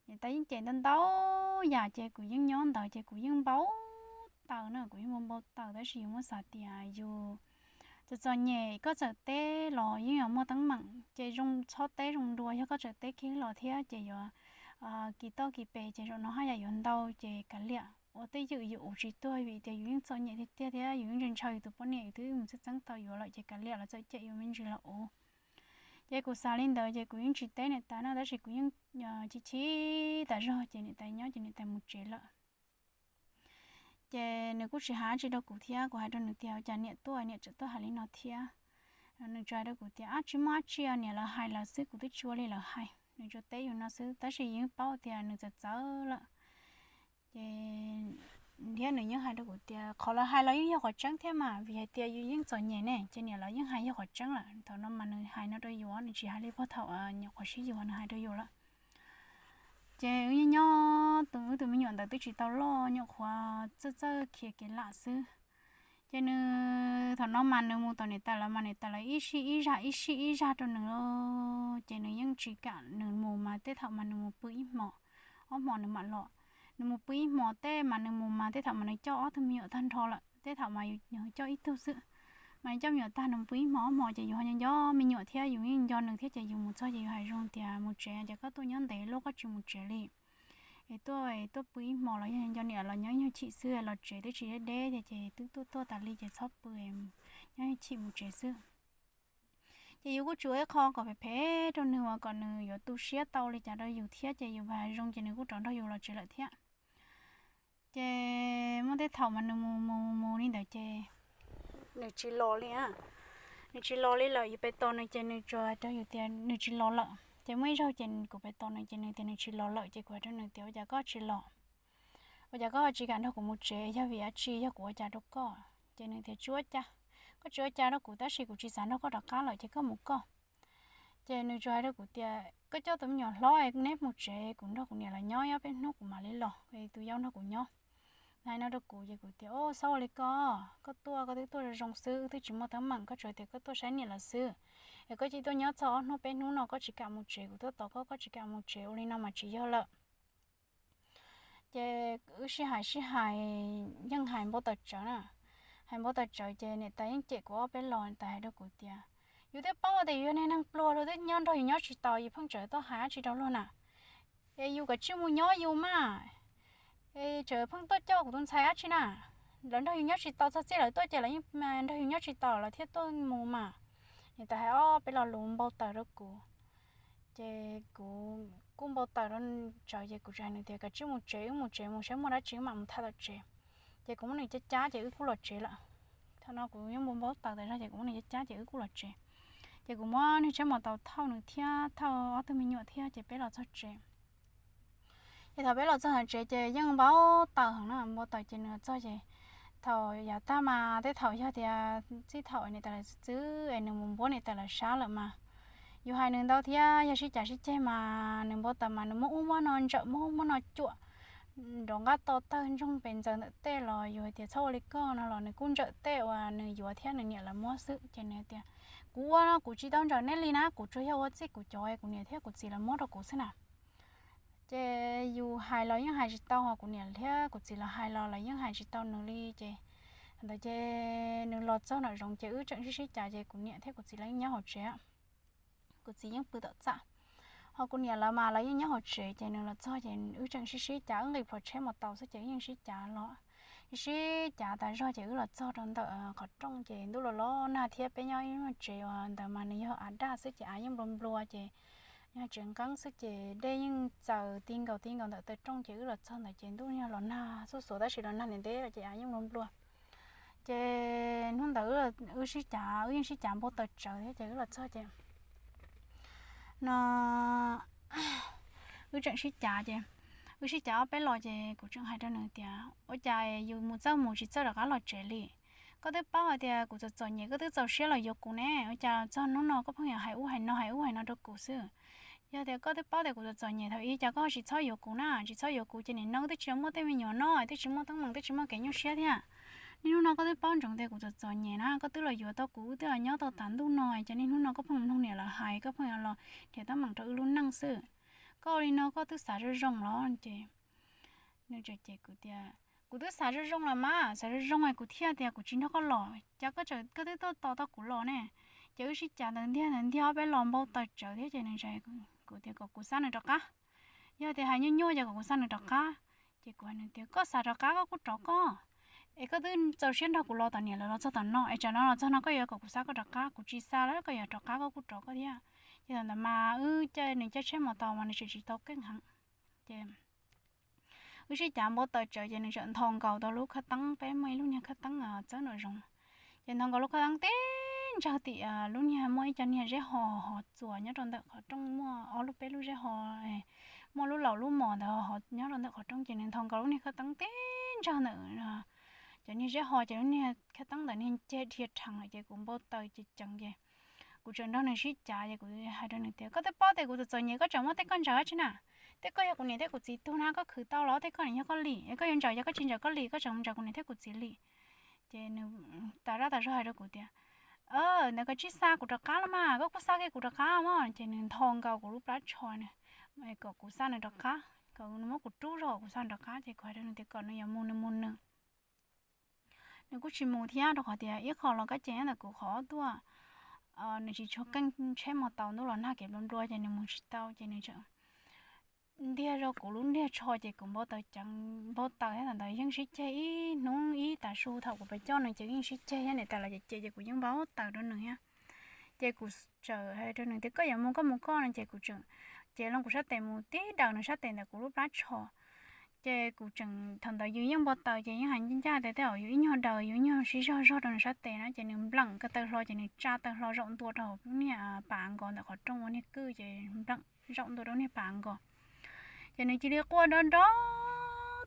Niam tais yeej cem ntau ntau yam ces kuv yeej nyob ntawd ces kuv yeej npau taws na, kuv yeej npau npau taws, tab sis yus muab xav tias yus txom txom nyem koj txawm teb los yeej yuav muaj teeb meem ces zoo txhob teb zoo dua, yog koj txawm teb kiag los thiab ces yuav kis toj kis pes ces zaum no haj yam yuav ntau ces kav liam, ua tej ywm yus ua tsis tuag vim tias yus yeej txom nyem tiag tiag thiab yus yeej ntshaw yus tus poj niam, yus twb mus txeeb tau yuav lawm ces kav liam, los txawm cem yus me ntsis los ua. Ces kuv xav li ntawd ces kuv yeej tsis teb niam tais no, tab sis kuv yeej chim chim tas zog ces niam tais nyob ces niam tais mus tsev lawm. Ces nws kuj tsis hais dab tsi rau kuv thiab, kuv hais rau nws tias ua cas niam tuaj niam tseem tuaj hais li no thiab. Nws tsuas hais rau kuv tias ab tsis muaj dab tsi, niam lawv hais lawv xwb, kuv twb tsis ua li lawv hais. Nws tsuas teb yus no xwb tab sis yeej paub tias nws txawv txawv lawm. Ces thiab nws yeej hais rau kuv tias qhov lawv hais los yeej yog qhov tseeb thiab mas, vim hais tias yus yeej txom nyem ne ces niam lawv yeej hais yog qhov tseeb lawm. Thaum no mas nws hais no rau yus, nws tsis hais li puag thaum nyuam qhuav sib yuav nws hais rau yus lawm. Ces wb nyob nyob tus wb tus me nyuam ntawd twb tsis tau loj, nyuam qhuav txawj txawj khiav kev lam xwb. Ces nws thaum no mas nws mus tom niam tais lawv mas niam tais lawv ib sij ib zag ib sij ib zag rau nws, ces nws yeej tsis kam nws mus mas tej thaum mas nws mus pw ib hmo, ob hmo nws mam los. Nws mus pw ib hmo tej mas nws mus mas tej thaum mas nws coj ob tug me nyuam tag nrho lawm, tej thaum mas nws coj ib tug xwb. Mas nws coj me nyuam tag nws mus pw ib hmo ob hmo ces yus ho nco nco me nyuam thiab yus yeej nco nws thiab ces yus mus txog ces yus hais zoo tias mus tsev ces koj tuaj nyob ntev luaj koj tsis mus tsev li. Es tuaj tuaj pw ib hmo los yog nco niam los nyob ib nyuag chim xwb, los tsev twb tsis deb deb tiag ces twb tuaj tuaj tas li ces txhob pw, nyob ib nyuag chim mus tsev xwb. Ces yus kuj tsuas ib qho kom phem phem rau nws uas kom nws yuav tu siab tau li cas rau yus thiab ces yus hais zoo ces nws kuj rov nrog yus los tsev lawm thiab. Ces muaj tej thaum mas nws mus mus mus li ntawd ces nws tsis los li. Nws tsis los li lawm, yus pem tos nws ces nws tsuas hais rau yus tias nws tsis los lawm. Ces muaj ib zaug ces kuv pem tos nws ces nws tias nws tsis los lawm ces kuv hais rau nws tias ua cas koj tsis los? Ua cas koj tsis kam nrog kuv mus tsev, yog vim dab tsi, yog kuv ua cas rau koj? Ces nws tias tsis ua cas, koj tsis ua cas rau kuv tab sis kuv tsis xav nrog koj rov qab lawm ces koj mus koj. Ces nws tsuas hais rau kuv tias koj coj tus me nyuam hlob neb mus tsev, kuv nrog kuv niam lawv nyob ob peb hnub kuv mam li los, tus yau nrog kuv nyob. Hais no rau kuv ces kuv tias o, txhob ua li ko, koj tuaj koj twb tuaj zoo zoo xwb, wb twb tsis muaj teeb meem, koj tsuas tias koj tuaj saib niam lawv xwb. Es koj cia tuaj nyob txog ob hnub peb hnub no koj tsis kam mus tsev, kuv tuaj tos koj koj tsis kam mus tsev, ua li no mas tsis yog lawm. Ces wb sib hais sib hais, yeej hais npau taws tsawv na. Hais npau taws tsawv ces niam tais yeej cem kuv ob peb los, niam tais hais rau kuv tias yus twb paub tias yus yog niag neeg pluag, luag twb nyob nrog yus nyob tsis taus, yus pheej tseem tuaj hais dab tsi rau luag na. Es yus kav tsij mus nyob yus mas, es tseem pheej tuaj coj kuv tus ntxhais dab tsi na. Lawv nrog yus nyob tsis tau, txog txij lawv tuaj ces lawv yeej nrog yus nyob tsis tau lawv thiaj tuaj mus mas. Niam tais hais ob peb lo lus npau taws rau kuv. Ces kuv kuj npau taws rau tsawv ces kuv tsuas hais nws tias kav tsij mus tsev, wb mus tsev mus saib muaj dab tsi wb mam mus tham tom tsev. Ces kuv muab nws cab cab ces wb kuj los tsev lawm. Thaum no kuv yeej npau npau taws tas zog ces kuv muab nws cab cab ces wb kuj los tsev. Ces kuv muab nws tsheb mos taus thauj nws thiab thauj ob tug me nyuam thiab ces peb los txog tsev. Ces thaum peb los txog tsev ces yeej npau taws heev na, npau taws ces nws los txog ces thaum yav tag mas tej thaum yog tias txij thaum niam tais lawv txwv es nws mus npuab niam tais lawv sab lawm mas yus hais nws ntau thiab yog sib cav sib ceg mas nws npau taws mas nws muab ub muab no ntsawm muab ub muab no cuam nrov nqaj to tawg ntsoog pes ntxaws ntawm tej los yus hais tias txhob ua li koj no los nws kuj ntsawm tej uas nws yuav thiab nws niam lawv muab xwb ces nws tias kuv ua no kuv tsis tau ntsawm nej li na, kuv tsuas yog ua txij kuv cov kuv niam thiab kuv txiv lawv muab rau kuv xwb na. Ces yus hais los yeej hais tsis tau, ho kuv niam thiab kuv txiv lawv hais los lawv yeej hais tsis tau nws li ces ntawd ces nws los txog nram zoov ces wb tseem sib sib cav ces kuv niam thiab kuv txiv lawv yeej nyob hauv tsev. Kuv txiv yeej pw tom txaj, ho kuv niam lawv mas lawv yeej nyob hauv tsev ces nws los txog ces wb tseem sib sib cav, wb nqis plhuav tsheb mus tau xwb ces wb yeej sib cav los, sib sib cav tas zog ces wb los txog rau ntawm qhov rooj ces ntuj los los nag thiab peb nyob ib lub tsev uas ntawd mas nws yog av daj xwb ces av yeej nplua nplua ces yog tsev nqeeb xwb ces dej yeej txaws ti nkaus ti nkaus ntawm taw rooj ces wb los txog ntawd ces ntuj yog los nag xuj xuav tab sis los nag ntev ntev lawm ces av yeej nplua nplua. Ces hnub ntawd wb sib cav, wb yeej sib cav npau taws tsawv thiab ces wb los txog ces no wb tseem sib cav ces wb sib cav ob peb los ces kuv tseem hais rau nws tias ua cas yus mus txawj mus tsis txawj rov qab los tsev li? Koj twb paub hais tias kuv txom txom nyem koj twb txaus siab los yuav kuv ne, ua cas txog hnub no koj pheej yuav hais ub hais no hais ub hais no rau kuv xwb? Yog tias koj twb paub tias kuv txom txom nyem thaum ub cas koj tsis txhob yuav kuv na, tsis txhob yuav kuv ces nim no twb tsis muaj tej me nyuam no, twb tsis muaj teeb meem, twb tsis muaj kev nyuaj siab thiab. Niaj hnub no koj twb paub ntsoov tias kuv txom txom nyem na, koj twb los yuav tau kuv, wb twb los nyob tau tas ntuj no, ces niaj hnub no koj pheej mloog niam lawv hais, koj pheej los nrhiav teeb meem rau wb lub neej xwb. Koj ua li no koj twb xav zoo zoo los? Ces nws txawm cem kuv tias, kuv twb xav zoo zoo los mas, xav zoo zoo es kuv thiaj tias kuv tsis nrog koj los, cas koj twb tuaj tos tau kuv los ne. Ces wb sib cav ntawd ntiag ntawd ntiag ob peb los npau taws tsawv thiab, ces nws tias kom kuv xa nws rov qab. Yog tias hais nyuaj nyuaj ces kom kuv xa nws rov qab. Ces kuv hais nws tias koj xav rov qab koj kuj rov koj, es koj twb txaus siab nrog kuv los tom niam lawv los txog tom no, es tsam no los txog no koj yuav kom kuv xa koj rov qab, kuv tsis xa lawm, koj yuav rov qab koj kuj rov koj thiab. Ces thaum ntawd mas wb caij, nws caij tsheb mos taus mas nws tseem tsis tau keej heev. Ces wb sib cav npau taws tsawv ces nws txawm nthos nkaus tau lub khawb teeb, peb muaj ib lub niag khawb teeb txawb nraum zoov. Ces nthos nkaus lub khawb teeb tib ntsawg tim lub niag, muaj ib co niag zeb ho ho txuas nyob rau ntawm qhov rooj, muaj ob lub peb lub zeb ho, muaj lub laus lub mos ntawd ho nyob rau ntawm qhov rooj, ces nws nthos nkaus lub niag khawb teeb tib ntsawg ntawm cov niag zeb ho, ces lub niag khawb teeb ntawd niag ceg dhia rhees lawm, ces kuv npau taws ces ceev ces kuv tseem nrog nws sib cav, ces kuv hais rau nws tias koj twb paub tias kuv txom txom nyem, koj tseem muab tej koj ntsaws dab tsi na? Tej koj yog kuv niam thiab kuv txiv tug na, koj khwv tau los tej koj niam yog koj li, es koj yuav ntsaws yog koj tsis ntsaws koj li, koj tseem mus ntsaws kuv niam thiab kuv txiv li. Ces nws tas zaj tas zog hais rau kuv tias ntawd koj tsis xa kuv rov qab los mas, koj kuj xa kiag kuv rov qab mas. Ces nws nthos nkaus kuv lub plab tsho kom kuv xa nws rov qab, kom nws muab kuv rub zog kuv xa nws rov qab, ces kuv hais rau nws tias kom nws yuav mus nws mus nws. Nws kuj tsis mus thiab, rau qhov tias ib qho los kab ces nyob ntawm kuv qhov tuaj, nws tsis tshua keej, tsheb mos taus ntuj los nag kev nplua nplua ces nws mus tsis tau, ces nws tseem ntiag rau kuv lub niag tsho, ces kuv npau taws ceev, npau taws thiab. Thaum ntawd yeej sib ceg ib hnub ib tas su, thaum kuv pes coj nws ces yeej sib ceg thiab, niam tais los cem cem ces kuv yeej npau taws rau nws thiab. Ces kuv txawm hais rau nws tias koj yuav mus koj mus koj no, ces kuv tseem ces loo kuv sab tes mus tib daws nws sab tes ntawm kuv lub plab tsho. Ces kuv tseem, thaum ntawd yus yeej npau taws ces yeej hais ncaj ncaj tias tej zaum yus ib nyuag daws, yus ib nyuag sib zog zog rau nws sab tes na, ces nws npleem ko taw hlo, ces nws tsa taw hlo zaum ntua rau hauv lub niag pas nkos ntawm qhov rooj ua niag kwj, ces npleem zaum ntua rau niag pas nkos. Ces nws cia li quaj nrov nrov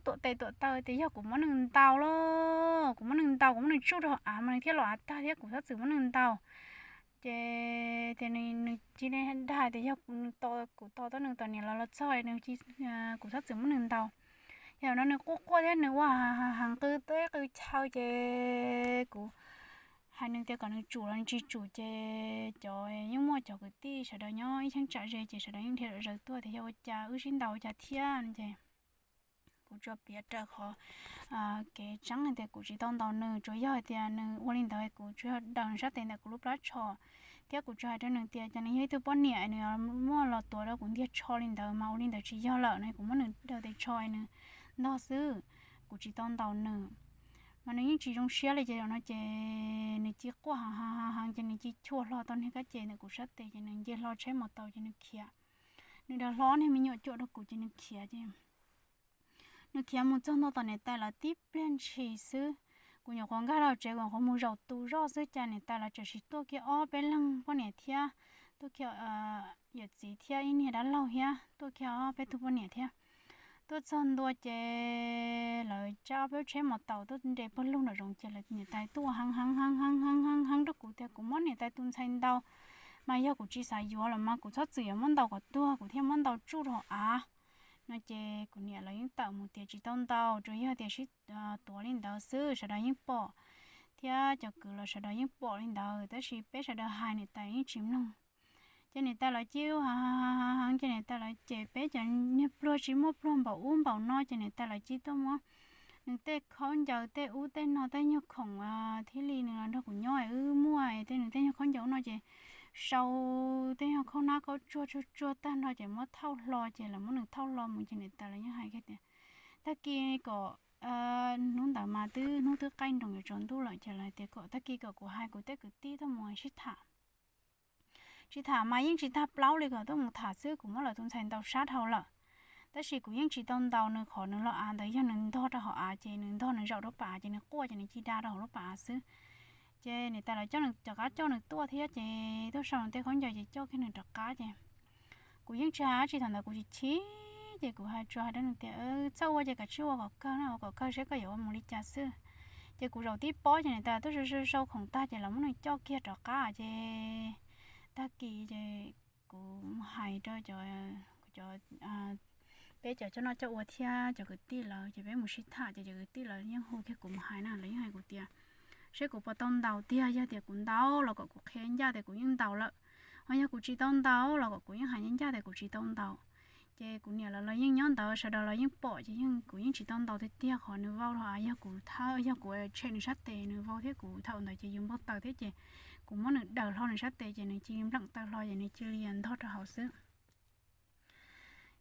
tuam tes tuam taw tias yog kuv muab nws ntaus los, kuv muab nws ntaus, kuv muab nws tsuj rau hauv av mas nws thiaj los av tag thiab, kuv txhob txwm muab nws ntaus. Ces tias nws cia li dag tias yog kuv tos tau nws tom niam lawv los txog, nws, kuv txhob txwm muab nws ntaus. Ces thaum no nws quaj quaj thiab nws ua heev qw teb qw chaw, ces kuv hais nws tias kom nws tsum los nws tsis tsum, ces cov, yeej muaj cov kwv tij sawv daws nyob ib cheeb tsam ze ces sawv daws yeej dhia zom zaws tuaj tias yog ua cas wb sib ntaus ua cas thiab no. Ces kuv tsuas piav raws qhov kev tseeb hais tias kuv tsis tau ntaus nws, tsuas yog hais tias nws ua li ntawd kuv tsuas yog daws nws sab tes ntawm kuv lub plab tsho, thiab kuv tsuas hais rau nws tias cas nws yog ib tug poj niam nws muaj los tuav rau kuv ntiag tsho li ntawd, mas ua li ntawd tsis yog lawm no, kuv muab nws daws tes tsho nws ntog xwb, kuv tsis tau ntaus nws. Mas nws yeej tsis zoo siab li, ces zaum no ces nws cia li quaj heev heev heev, ces nws cia li chua hlo tau niag kab ces ntawm kuv sab tes, ces nws nce hlo tsheb mos taus ces nws khiav. Nws daws hlo niag me nyuam cuam rau kuv ces nws khiav ces nws khiav mus txog ntua tom niam tais lawv tib pliag ntshis xwb. Kuv nyuam qhuav nkag los tsev, kuv nyuam qhuav mus zaum tu zoj xwb, cas niam tais lawv tseem sim tuaj kiag ob peb leeg poj niam thiab, tuaj kiag yawm txiv thiab ib niag dab laug thiab, tuaj kiag ob peb tug poj niam thiab. Tuaj txog ntua ces lawv cab ob peb tsheb mos taus tuaj nres pawg lug nram zoov, ces lawv niam tais tuaj heev heev heev heev heev heev rau kuv tias kuv muab niam tais tus ntxhais ntaus, mas yog kuv tsis xav yuav los mas kuv txhob txwm yuav muab ntaus kom tuag, kuv thiaj muab ntaus tsuj rau hauv av no. Ces kuv niam lawv yeej tawm mus tias tsis tau ntaus, tsuas yog tias sib tuav li ntawd xwb, sawv daws yeej pom, thiab cov kwv los sawv daws yeej pom li ntawd, tab sis peb sawv daws hais niam tais yeej tsis mloog. Ces niam tais lawv cia li heev heev, ces niam tais lawv cem peb cov niag pluag tsis muaj pluag npaum ub npaum no, ces niam tais lawv cia li tuaj muab nws tej khaub ncaws tej ub tej no, tej nyuag khoom thiaj li nws los nrog kuv nyob wb muaj tej, nws tej nyuag khaub ncaws ub no ces sau tej nyuag khaub hnab khaub tsuag tsuag tsuag tag nrho ces muab thauj hlo, ces lawv muab nws thauj hlo mus, ces niam tais lawv yeej hais kiag tias tag kis kom, hnub ntawd mas twb hnub twb qaij nroos yuav tsaus ntuj lawm, ces lawv tias kom tag kis kom kuv hais kuv tej kwv tij tuaj mus sib tham. Sib tham mas yeej tsis tag plaub li, kom tuaj mus tham xwb, kuv muab lawv tus ntxhais ntaus sab dhau lawm. Tab sis kuv yeej tsis tau ntaus nws, qhov nws los av ntawd yog nws ntog rau hauv av, ces nws ntog nws zaum rau pas av ces nws quaj ces nws cia li da rau hauv lub pas av xwb. Ces niam tais lawv coj nws, rov qab coj nws tuaj thiab, ces tuaj sau nws tej khaub ncaws ces coj kiag nws rov qab ces kuv yeej tsis hais dab tsi, thaum ntawd kuv chim chim, ces kuv hais, tsuas hais rau nws tias txawj ua ces kav tsij ua kom kawg na, ua kom kawg seb koj yuav ua mus li cas xwb. Ces kuv zaum tib pob ces niam tais tuaj sau sau sau khoom tag ces lawv muab nws coj kiag rov qab ces tag kis ces kuv hais rau cov, kuv cov peb cov coj noj coj ua thiab cov kwv tij lawv, ces peb mus sib tham ces cov kwv tij lawv yeej hu kiag kuv mus hais na, lawv yeej hais kuv tias seb kuv puas tau ntaus tiag, yog tias kuv ntaus los kom kuv qhia ncaj tias kuv yeej ntaus lawm, ho yog kuv tsis tau ntaus los kom kuv yeej hais ncaj ncaj tias kuv tsis tau ntaus. Ces kuv niam lawv los yeej nyob ntawd, sawv daws los yeej pom, ces yeej kuv yeej tsis tau ntaus tiag tiag, qhov nws vau los yog kuv thawb, yog kuv tshem nws sab tes nws vau thiab, kuv thaum ntawd ces yus npau taws thiab ces kuv muab nws daws hlo nws sab tes ces nws cia li npleem taw hlo ces nws cia li ntog rau hauv xwb.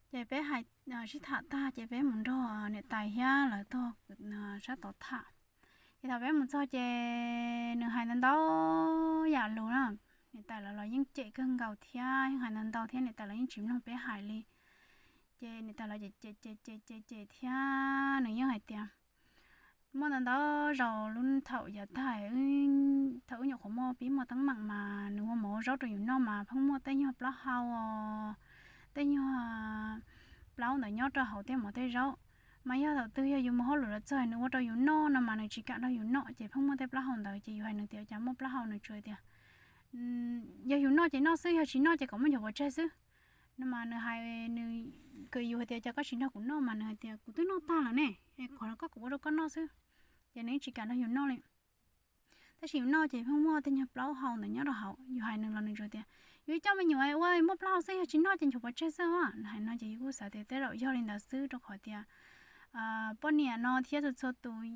Ces peb hais sib tham tag ces peb mus nrog niam tais thiab lawv tog sab tod tham. Ces thaum peb mus txog ces nws hais ntau ntau yam lus na, niam tais lawv los yeej cem kawg nkaus thiab, yeej hais ntau ntau thiab, niam tais lawv yeej tsis mloog peb hais li. Ces niam tais lawv cem cem cem cem cem thiab nws yeej hais tias muaj ntau ntau zaus lub thaum yav tag, thaum wb nyuam qhuav muaj pib muaj teeb meem mas nws ua mov ua zaub rau yus noj mas pheej muaj tej nyuag plaub hau, tej nyuag plaub ntawd nyob rau hauv tej mov tej zaub. Mas yog thaum twg yog yus mus hauj lwm los txog nws ua rau yus noj no mas nws tsis kam nrog yus noj ces pheej muaj tej plaub hau ntawd. Ces yus hais nws tias cas muaj plaub hau, nws tsuas tias yog yus noj ces noj xwb, yog tsis noj ces kom muab nchuav pov tseg xwb. No mas nws hais, nws kwv yus hais tias cas koj tsis nrog kuv noj, mas nws hais tias kuv twb noj tag lawm ne, es qhov no koj kuv ua rau koj noj xwb. Ces nws yeej tsis kam nrog yus noj li. Tab sis yus noj ces pheej muaj tej nyuag plaub hau ntawd nyob rau hauv, yus hais nws los nws tsuas tias yus coj me nyuam ua muaj plaub hau xwb, yog tsis noj ces nchuav pov tseg xwb. Hais no ces yus kuj xav tias tej zaum yog li ntawd xwb, rau qhov tias poj niam no thiab txhua txhua tus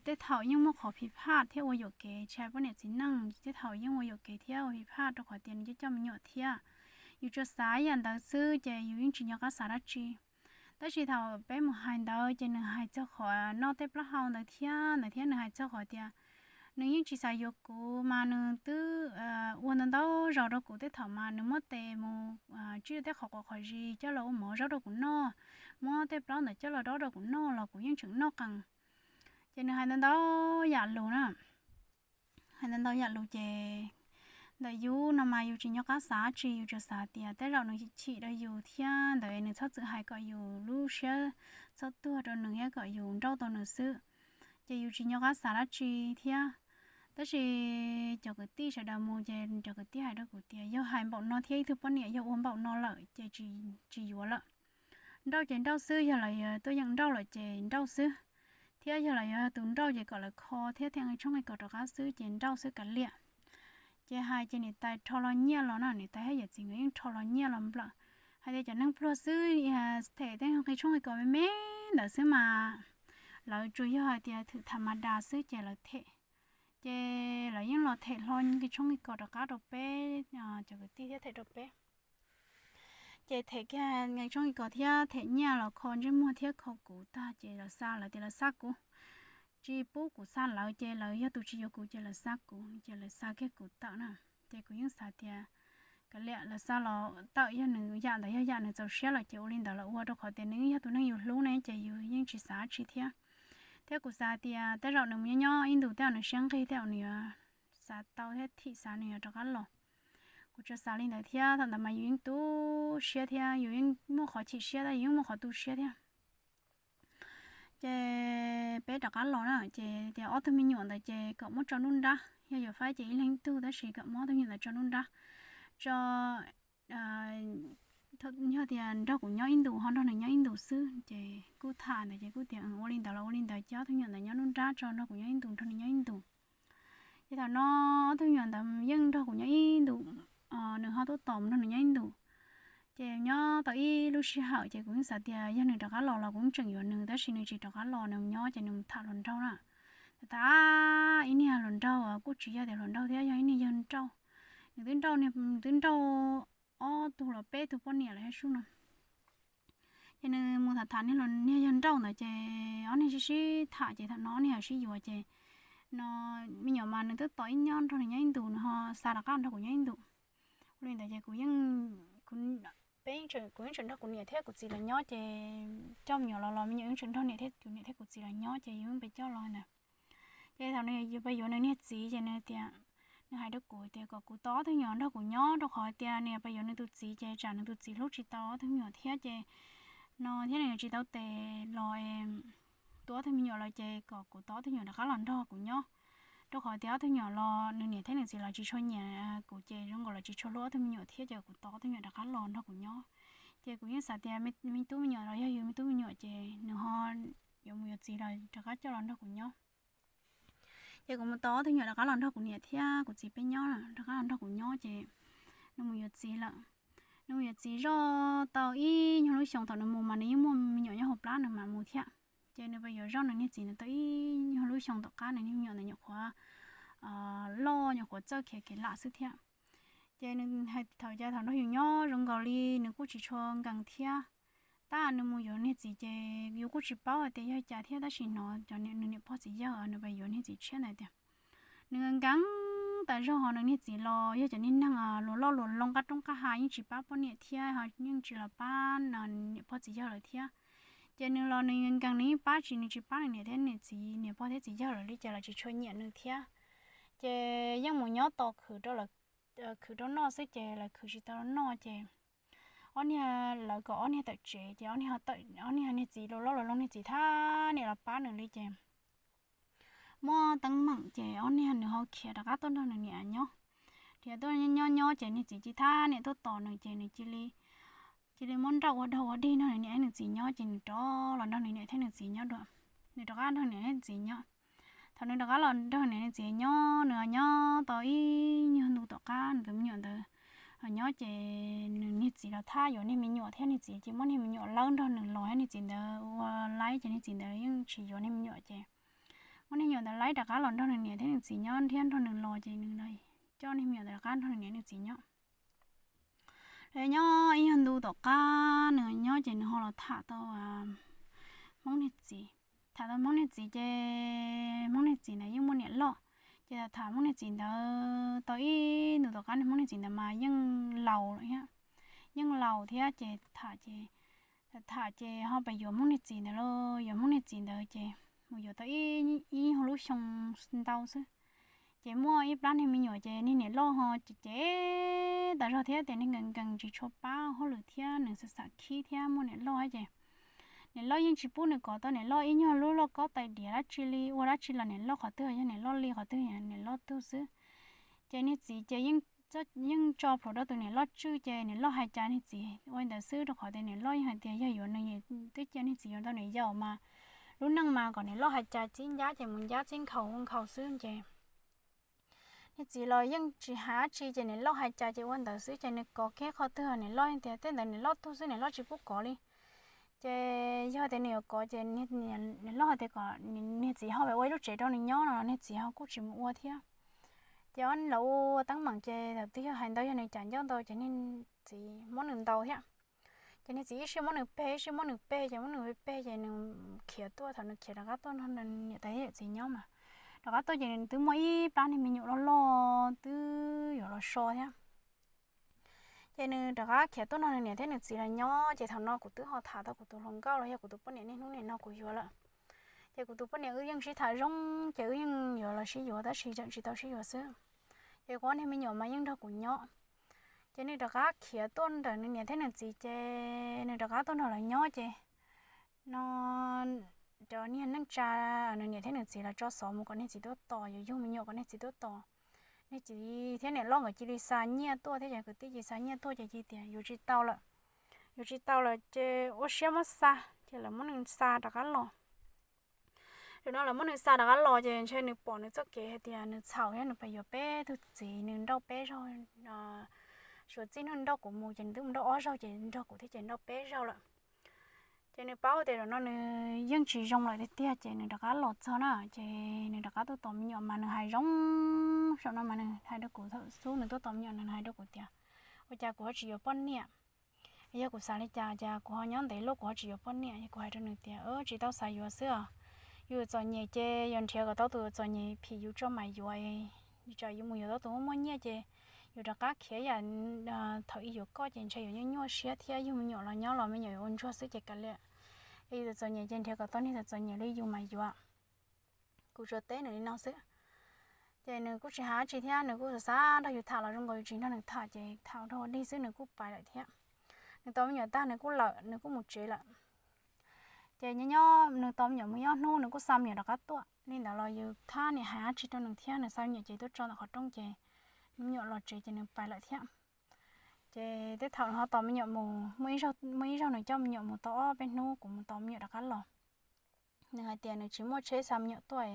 tej thaum yeej muaj qhov phiv phaj thiab ua yuam kev, tsis hais poj niam txiv neej tej thaum yeej ua yuam kev thiab ua phiv phaj, rau qhov tias nws coj coj me nyuam thiab. Yus tsuas xav yam ntawd xwb ces yus yeej tsis nco qab xav dab tsi. Tab sis thaum peb mus hais ntawd ces nws hais txog qhov noj tej plaub hau ntawd thiab ntawd thiab nws hais txog qhov tias nws yeej tsis xav yuav kuv mas nws twb ua ntau ntau zaus rau kuv, tej thaum mas nws muab tes mus tsij tej qhov quav qhov zis coj los ua mov zaub rau kuv noj, muab tej plaub ntawd coj los dob rau kuv noj los kuv yeej tseem noj qees. Ces nws hais ntau ntau yam lus na, hais ntau ntau yam lus ces ntawm yus no mas yus tsis nco qab xav dab tsi, yus tsuas xav tias tej zaum nws chim rau yus thiab ntawd nws txhob txwm hais kom yus lub siab txhob tuag rau nws thiab kom yus nrauj tau nws xwb. Ces yus tsis nco qab xav dab tsi thiab. Tab sis cov kwv tij sawv daws mus ces cov kwv tij hais rau kuv tias yog hais npaum no thiab ib tug poj niam yog ua npaum no lawm ces tsis yuav lawm. Nrauj ces nrauj xwb, yog lawv tuaj yeem nrauj lawm ces nrauj xwb, thiab yog lawv yog tus nrauj ces kom lawv kho thiab thiaj nqi tshoob nqi kos rov qab xwb ces nrauj xwb kav liam. Ces hais ces niam tais rho los nyiaj los na, niam tais thiab yawm txiv nkawd yeej rho los nyiaj los nplawm hais tias cov neeg pluag xwb them tej nqi tshoob nqi kos me me ntawd xwb mas, lawv tsuas yog hais tias thwm tham mas das xwb ces lawv them. Ces lawv yeej los them hlo nqi tshoob nqi kos rov qab rau peb cov kwv tij thiab them rau peb. Ces them kiag nqi tshoob nqi kos thiab them nyiaj los kho ntsej muag thiab kho kuv tag ces lawv xa, lawv tias lawv xa kuv, tsis pub kuv xa lawv, ces lawv yog tus tsis yuav kuv ces lawv xa kuv, ces lawv xa kiag kuv tawm na. Ces kuv yeej xav tias kav liam, lawv xa los tawm, yog nws yam ntawd yog yam nws txaus siab lawm ces ua li ntawd los ua, rau qhov tias nws yog tus neeg yus hlub ne ces yus yeej tsis xav dab tsi thiab. Thiab kuv xav tias tej zaum nws mus nyob nyob ib ntus tej zaum nws siab nqig tej zaum nws yuav xav tau thiab thim xav nws yuav rov qab los. Kuv tsuas xav li ntawd thiab thaum ntawd mas yus yeej tu siab thiab yus yeej muaj qhov chim siab tab yus yeej muaj qhov tu siab thiab. Ces peb rov qab los na, ces tias ob tug me nyuam ntawd ces kom muab tso nruab nrab, yog yuav faib ces ib leeg ib tug, tab sis kom muab ob tug me nyuam ntawd tso nruab nrab, tso, yog tias nrog kuv nyob ib ntus ho nrog nws nyob ib ntus xwb. Ces kuj tham ntawd ces kuj tias ua li ntawd los ua li ntawd, ces ob tug me nyuam ntawd nyob nruab nrab tso nrog kuv nyob ib ntus nrog nws nyob ib ntus. Ces thaum no ob tug me nyuam ntawd yeej nrog kuv nyob ib ntus, nws ho tuaj tos mus nrog nws nyob ib ntus. Ces nyob tau ib lub sij hawm ces kuv yeej xav tias yog nws rov qab los los kuv yeej tseem yuav nws, tab sis nws tsis rov qab los, nws nyob ces nws mus tham hluas nraug na. Tham tham ib niag hluas nraug kuj tsis yog tias hluas nraug thiab, yog ib niag yawg nrauj. Nws twb nrauj, nws twb nrauj ob tug los peb tug poj niam lawm thiab sub no. Ces nws mus tham tham niag yawg nrauj ntawd ces ob niag sib sib tham ces thaum no ob niag sib yuav ces no me nyuam mas nws twb tos ib nyob nrog nws nyob ib ntus, nws ho xa rov qab nrog kuv nyob ib ntus. Ua li ntawd ces kuv yeej, peb, kuv yeej tseem nrog kuv niam thiab kuv txiv lawv nyob ces coj me nyuam los los me nyuam yeej tseem nrog niam thiab kuv niam thiab kuv txiv lawv nyob ces yus yeej pes coj los ntawd. Ces thaum nws pes yuav nws niag txiv ces nws tias, nws hais rau kuv tias kom kuv tos ob tug me nyuam nrog kuv nyob, rau qhov tias nws pes yuav nws tus txiv ces tsam nws tus txiv hlub tsis tau ob tug me nyuam thiab ces no thiab nws tsis tau tes los, tus ob tug me nyuam los ces kom kuv tos ob tug me nyuam rov qab los nrog kuv nyob. Rau qhov tias ob tug me nyuam los nws niam thiab nws txiv los tsis tshua nyiam kuv ces zoo nkaus los tsis tshua hlub ob tug me nyuam thiab ces kuv tos ob tug me nyuam rov qab los nrog kuv nyob. Ces kuv yeej xav tias me tub me nyuam los yog yus me tub me nyuam ces nws ho yuav mus yuav txiv los rov qab coj los nrog kuv nyob. Ces kuv mus tau ob tug nyuam rov qab los nrog kuv niam thiab kuv txiv peb nyob, rov qab los nrog kuv nyob ces nws mus yuav txiv lawm. Nws mus yuav txiv zoj tau ib nyuag lub xyoo, thaum nws mus mas nws yeej muaj me nyuam nyob hauv plab nws mam mus thiab. Ces nws pais yuav zoj nws niag txiv ntawd tau ib nyuag lub xyoo tom qab nws niag me nyuam ntawd nyuam qhuav loj nyuam qhuav txawj khiav kev lam xwb thiab. Ces nws hais thaum cas thaum nrog yus nyob zoo nkaus li nws kuj tsis tshua nkees thiab. Tab nws mus yuav niag txiv ces yus kuj tsis paub hais tias yog cas thiab, tab sis hnov cov nws niam pog txiv yawg nws pais yuav niag txiv tshiab ntawd tias nws nkees tas zog, ho nws niag txiv los yog cov niag neeg luag loj luag loo qab roob qab hav yeej tsis pab poj niam thiab, yeej tsis los pab niam pog txiv yawg lawm thiab. Ces nws los nws nkees nkees nws yeej pab tsis, nws tsis pab nws niam thiab nws txiv, niam pog thiab txiv yawg lawm li ces lawv tsis tshua nyiam nws thiab. Ces yeej mus nyob tos khwv rau, khwv rau noj xwb ces lawv khwv tsis tau noj ces ob niag lawv kom ob niag tawm tsev ces ob niag niag txiv luag loj luag loo niag txiv thab niam los pab nws li ces muaj teeb meem ces ob niag nws ho khiav rov qab tuaj nrog nws niam nyob. Khiav tuaj nyob nyob ces niag txiv cia thab niam tuaj tos nws ces nws cia li muab nrauj ua dog ua dig nrog nws niam thiab nws txiv nyob ces nws rov los nrog nws niam thiab nws txiv nyob dua. Nws rov qab nrog niam thiab txiv nyob. Thaum nws rov qab los nrog niam nws txiv nyob, nws nyob tau ib nyuag ntu tom qab nws tus me nyuam ntawd nyob ces nws niag txiv los thab yuav niag me nyuam thiab niag txiv ces muab niag me nyuam lawb nrog nws los thiab niag txiv ntawd ua laib ces niag txiv ntawd yeej tsis yuav niag me nyuam ces muab niag me nyuam ntawd laib rov qab los nrog nws niam thiab nws txiv nyob thiab nrog nws los ces nws coj niag me nyuam ntawd rov qab nrog nws niam nws txiv nyob. Nyob ib nyuag ntu tom qab nws nyob ces nws ho los tham tau Hmoob niag txiv. Tham tau Hmoob niag txiv ces Hmoob niag txiv ntawd yeej muaj niam loj. Ces tham Hmoob niag txiv ntawd tau ib ntu tom qab nws Hmoob niag txiv ntawd mas yeej laus lawm thiab, yeej laus thiab ces tham ces, tham ces ho pais yuav Hmoob niag txiv ntawd lauj. Yuav Hmoob niag txiv ntawd ces mus yuav tau ib nyuag lub xyoo ntau xwb ces muaj ib plab niag me nyuam ces niag niam loj ho ces ces tas zog thiab tias niag nkees nkees tsis tshua pab hauj lwm thiab nws xam xam khib thiab muaj niam loj ces niam loj yeej tsis pub nws kov tau niam loj ib nyuag lub lauj kaub tais diav dab tsi li, ua dab tsi los niam loj qhov twg yog niam loj li qhov twg niam loj tug xwb. Ces niag txiv ces yeej tso plhuav rau tus niam loj tswj ces niam loj hais cas niag txiv ua li ntawd xwb rau qhov tias niam loj yeej hais tias yog yuav nws twb cia niag txiv yuav tau niam yau mas lub neej mas kom niam loj hais cas txib ncab ces mus ncab, txib nkhaus ua nkhaus xwb ces niag txiv los yeej tsis hais dab tsi ces niam loj hais cas ces ua ntawd xwb ces nws kov kiag qhov twg niam loj tias tej ntawd niam loj tug xwb niam loj tsis pub kov li. Ces yog tias nws yuav kov ces niam loj hais tias kom niag txiv ho pais ua ib lub tsev rau nws nyob no los niag txiv ho kuj tsis mus ua thiab. Ces lawv ua teeb meem ces thaum twg yog hais ntau yog nws cas ncauj ntau ces niag txiv muab nws ntaus thiab. Ces niag txiv ib sij muab nws peg ib sij muab nws peg ces muab nws peg ces nws khiav tuaj, thaum nws khiav rov qab tuaj nrog niam tais yawm txiv nyob mas rov qab tuaj ces nws twb muaj ib plab niag me nyuam loj loj twb yuav los so thiab. Ces nws rov qab khiav tuaj nrog nws niam thiab nws txiv los nyob ces thaum no kuv twb ho tham tau kuv tus hluas nkauj los yog kuv tus poj niam niaj hnub nim no kuv yuav lawm. Ces kuv tus poj niam wb yeej sib tham zoo ces wb yeej yuav los sib yuav tab sis tseem tsis tau sib yuav xwb. Ces kuv ob niag me nyuam mas yeej nrog kuv nyob. Ces nws rov qab khiav tuaj ntawm nws niam thiab nws txiv ces nws rov qab tuaj nrog lawv nyob ces no cov niag neej tsa, nws niam thiab nws txiv los tso xov mus kom niag txiv tuaj tos, yuav yug me nyuam kom niag txiv tuaj tos. Niag txiv thiab niam loj nkawd cia li xa nyiaj tuaj thiab cov kwv tij cia li xa nyiaj tuaj ces cia tias yuav tsis tau lawm, yuav tsis tau lawm ces ua siab muab xa ces lawv muab nws xa rov qab los. Zaum no lawv muab nws xa rov qab los ces ntshe nws pom nws txoj kev hais tias nws txhaum thiab nws pais yuav peb tug txiv, nws nrauj peb zaug, suav txij hnub nrauj kuv mus ces nws twb mus nrauj ob zaug ces nrog kuv thiab ces nrauj peb zaug lawm. Ces nws paub tias zaum no nws yeej tsis zoo lawm tiag tiag ces nws rov qab los txog na ces nws rov qab tuaj tos me nyuam mas nws hais zoo, zaum no mas nws hais rau kuv thaum xub nws tuaj tos me nyuam nws hais rau kuv tias ua cas kuv ho tsis yuav poj niam. Yog kuv xav li cas ces kuv ho nyob ntev luaj kuv ho tsis yuav poj niam, kuv hais rau nws tias tsis tau xav yuav xwb os. Yus txom nyem ces yus nrhiav kom tau tus txom nyem phim yus tso mam yuav, tsam yus mus yuav tau tus muaj muaj nyiaj ces yus rov qab khiav yam thaum ub yuav koj ces ntshe yuav nyuaj nyuaj siab thiab yug me nyuam los nyob los me nyuam yuav ua ntsuag xwb ces kav liam. Yus tus txom nyem ces nrhiav kom tau niag tus txom nyem li yus mas yuav. Kuv tsuas teb nws li no xwb. Ces nws kuj tsis hais dab tsi thiab nws kuj xav xav nrog yus tham los zoo nkaus yus tsis nrog nws tham ces tham ua dog ua dig xwb nws kuj pais lawm thiab. Nws tos me nyuam tag nws kuj lawm nws kuj mus tsev lawm. Ces nyob nyob nws tos me nyuam mus ib ob hnub nws kuj xa me nyuam rov qab tuaj li ntawd los yus thab niam hais dab tsi rau nws thiab nws xa me nyuam ces tuaj tso ntawm qhov rooj ces me nyuam los tsev ces nws pais lawm thiab. Ces tej thaum nws ho tos me nyuam mus, muaj ib zaug nws coj me nyuam mus tau ob peb hnub, kuv mus tos me nyuam rov qab los. Nws hais tias nws tsis muaj tsheb xa me nyuam tuaj,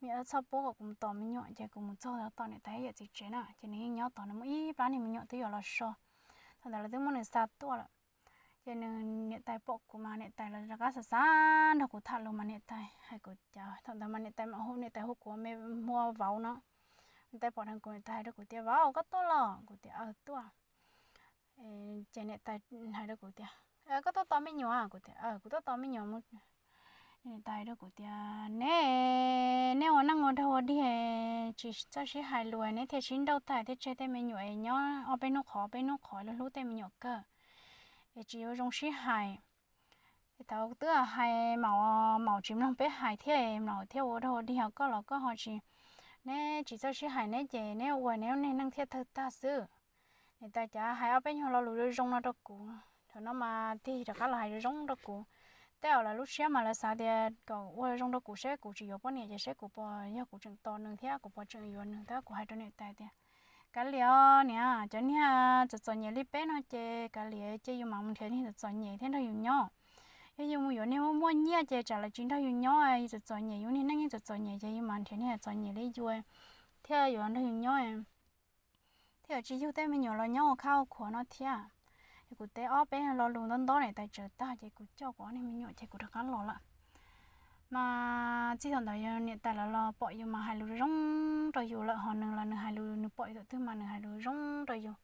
me nyuam txhob pub kom kuv mus tos me nyuam, ces kuv mus txog tom niam tais yawm txiv tsev na, ces nws yeej nyob tod, nws muaj ib plab niag me nyuam twb yuav los so. Thaum ntawd lawv twb muab nws xa tuaj lawm. Ces nws niam tais pom kuv mas niam tais los rov qab xav xav nrog kuv tham lus mas niam tais hais kuv cas, thaum ntawd mas niam tais mam hu, niam tais hu kuv me hua vauv no. Niam tais pom dheev kuv, niam tais hais rau kuv tias, Vauv, koj tuaj los? Kuv tias, Aws, tuaj. Ces niam tais hais rau kuv tias, Koj tuaj tos me nyuam? Kuv tias, Kuv tuaj tos me nyuam mus. Niam tais hais rau kuv tias, Neb, neb ua neej ua dag ua dig, tsis txawj sib hais lus, neb thiaj sib nrauj tag thiaj tseg tej me nyuam es nyob ob peb hnub qhov ob peb hnub qhov, hlub hlub tej me nyuam kawg, es tsis yuav zoo sib hais. Thaum twb hais maum, maum tsis mloog peb hais thiab, maum thiaj ua dag ua dig, ho koj los koj ho tsis, neb tsis txawj sib hais, neb ces neb ua neb lub neej thiaj tawg tag xwb. Niam tais cas hais ob peb nyuag lo lus zoo zoo no rau kuv, thaum no mas tig rov qab los hais zoo zoo rau kuv. Tej zaum lawv lub siab mas lawv xav tias kom ua zoo rau kuv seb kuv tsis yuav poj niam ces seb kuv puas, yog kuv tseem tos nws thiab kuv puas tseem yuav nws. Tab kuv hais rau niam tais tias, Kav liam os niam, cov niag txom txom nyem li peb no ces kav liam, cia yus mam mus nrhiav niag txom txom nyem thiab nrog yus nyob. Yog yus mus yuav niag muaj muaj nyiaj ces tsam lawv tsis nrog yus nyob, yus txom txom nyem, yus niag neej yeej txom txom nyem, ces yus mam nrhiav niag txom nyem li yus thiaj yuav nrog yus nyob, thiaj yuav tsis yug tej me nyuam los nyob ua khab ua khuav no thiab. Es kuv teb ob peb lo lus ntob ntob niam tais tsawv tag ces kuv coj kuv ob niag me nyuam ces kuv rov qab los lawm. Mas txij thaum ntawd yog niam tais lawv los pom yus mas hais lus zoo rau yus lawm, ho nws los nws hais lus, nws pom yus thaum twg mas nws hais lus zoo rau yus.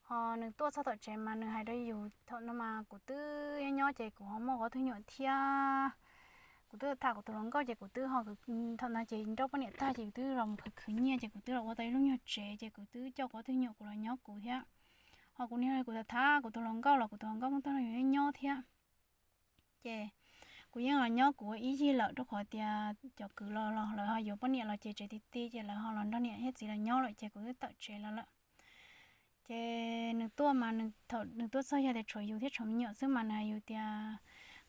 Ho nws tuaj txog tom tsev mas nws hais rau yus, thaum no mas kuv twb nyob nyob ces kuv ho muaj ob tug nyuam thiab. Kuv twb tham kuv tus hluas nkauj ces kuv twb ho, thaum no ces nrauj poj niam tag ces kuv twb los mus khwv khwv nyiaj ces kuv twb los ua tau ib lub nyuag tsev ces kuv twb coj kuv ob tug nyuam kuv los nyob kuv thiab. Ho kuv niag kuv tham tham kuv tus hluas nkauj los kuv tus hluas nkauj muaj tug no yus nyob thiab. Ces kuv yeej los nyob kuv ib yig lawm rau qhov tias cov kwv los los lawv ho yuav poj niam los ces tsev ti ti ces lawv ho los nrog niam thiab txiv los nyob lawm ces kuv twb tawm tsev los lawm. Ces nws tuaj mas nws, thaum nws tuaj txog yog tias tshuav yus thiab tshuav me nyuam xwb mas nws hais yus tias,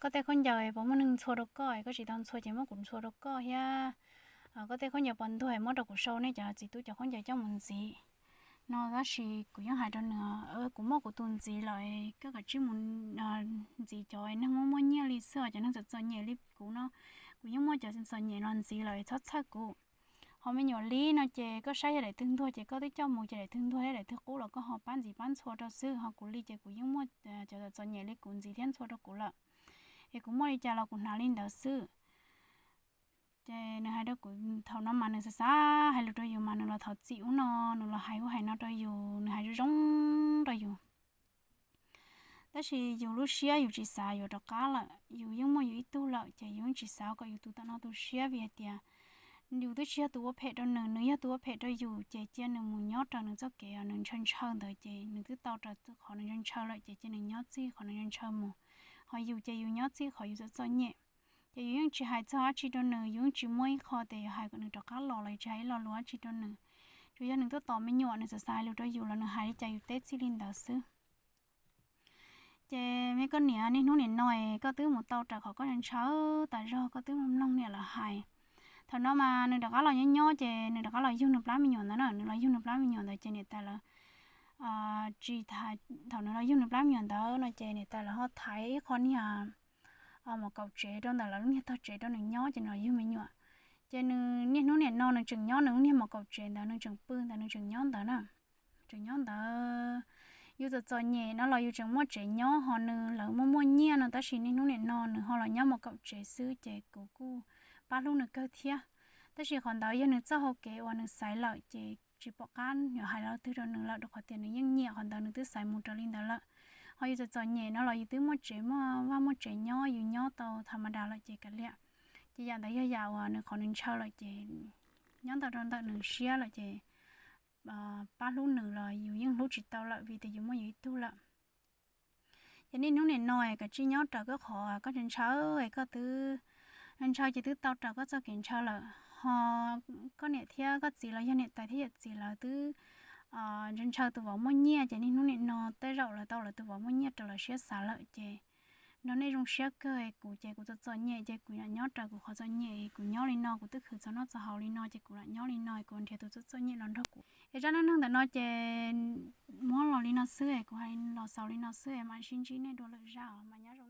Koj tej khaub ncaws puas muaj neeg ntxhua rau koj? Koj tsis tau ntxhua ces muab kuv ntxhua rau koj thiab. Koj tej khaub ncaws puas ntuag muab rau kuv sau nej cov txiv tub cov khaub ncaws coj mus ntxiv no. Tab sis kuv yeej hais rau nws, Kuv muaj kuv tus ntxiv lawm, koj kav tsij mus ntxiv cov neeg muaj muaj nyiaj li xwb, cov neeg txom txom nyem li kuv no, kuv yeej muaj cov txom nyem los ntxiv lawm, txhob txhawj kuv. Ho me nyuam li no ces koj saib yog daim twg ntuag ces koj twb coj mus, ces daim twg ntuag thiab daim twg qub los koj ho pab ntxiv pab ntxhua rau xwb, ho kuv li ces kuv yeej muaj cov txom txom nyem li kuv ntxiv thiab ntxhua rau kuv lawm, es kuv muaj li cas los kuv hnav li ntawd xwb. Ces nws hais rau kuv, thaum no mas nws xav xav hais lus rau yus mas nws los thov txim ub no, nws los hais ub hais no rau yus, nws hais zoo zoo rau yus. Tab sis yus lub siab yus tsis xav yuav rov qab lawm, yus yeej muaj yus ib tug lawm ces yus yeej tsis xav kom yus tus tom no tu siab vim hais tias yus twb tsis yog tus ua phem rau nws, nws yog tus ua phem rau yus, ces cia nws mus nyob raws nws txoj kev uas nws ntshaw ntshaw ntawd, ces nws twb tau raws qhov nws ntshaw ntshaw lawm ces cia nws nyob txij qhov nws ntshaw ntshaw mus. Ho yus ces yus nyob txij qhov yus txom txom nyem. Ces yus yeej tsis hais txog dab tsi rau nws, yus yeej tsis muaj ib qho tias yuav hais kom nws rov qab los los yus tsis hais ib lo lus dab tsi rau nws. Tsuas yog nws tuaj tos me nyuam nws xav xav hais lus rau yus los nws hais li cas yus teb txij li ntawd xwb. Ces me koj niam, niaj hnub nim no es koj twb mus tau raws qhov koj ntshaw tas zog, koj twb mloog niam lawv hais. Thaum no mas nws rov qab los nyob nyob ces nws rov qab los yug nws plab me nyuam ntawd na, nws los yug nws plab me nyuam ntawd ces niam tais lawv tsis, thaum nws los yug nws plab me nyuam ntawd no ces niam tais lawv ho thaiv ib qho niag mos kaum tsev rau ntawm lawv lub niag tog tsev rau nws nyob ces nws los yug me nyuam. Ces nws niaj hnub nim no nws tseem nyob nws lub niag mos kaum tsev ntawd, nws tseem pw ntawd, nws tseem nyob ntawd na. Tseem nyob ntawd, yus txom txom nyem no los yus tseem muaj tsev nyob, ho nws lawv muaj muaj nyiaj no, tab sis niaj hnub nim no nws ho los nyob mos kaum tsev xwb ces kuv kuj pab hlub nws kawg thiab. Tab sis qhov ntawd yog nws txoj hau kev uas nws xaiv lawm ces tsis pom qab yuav hais lo twg rau nws lawm, rau qhov tias nws yeej nyiam qhov ntawd nws twb xaiv mus raws li ntawd lawm. Ho yus txom txom nyem no los yus twb muaj tsev muaj vaj muaj tsev nyob, yus nyob tau tha ma das lawm ces kav liam. Ces yam ntawd yog yam uas nws qhov nws ntshaw lawm ces nyob ntawm rau ntawm nws siab lawm ces pab hlub nws los yus yeej hlub tsis tau lawm vim tias yus muaj yus ib tug lawm. Ces niaj hnub nim no es kav tsij nyob raws koj qhov koj ntshaw ntshaw es koj twb ntshaw ces twb tau raws koj txoj kev ntshaw lawm. Ho koj niam thiab koj txiv los yog niam tais thiab yawm txiv lawv twb ntshaw ntshaw tus vauv muaj nyiaj ces niaj hnub nim no tej zaum lawv tau lawv tus vauv muaj nyiaj raws lawv siab xav lawm ces nrog nej zoo siab kawg es kuv ces kuv txom txom nyem ces kuv lam nyob raws kuv qhov txom nyem, kuv nyob li no kuv twb khwv txog noj txog haus li no ces kuv lam nyob li no, kuv nrhiav tus txom txom nyem los nrog kuv. Es zaj neej neeg ntawm no ces muab los li no xwb es kuv hais los xaus li no xwb es mam sib ntsib nej dua lwm zaj os, mas nyob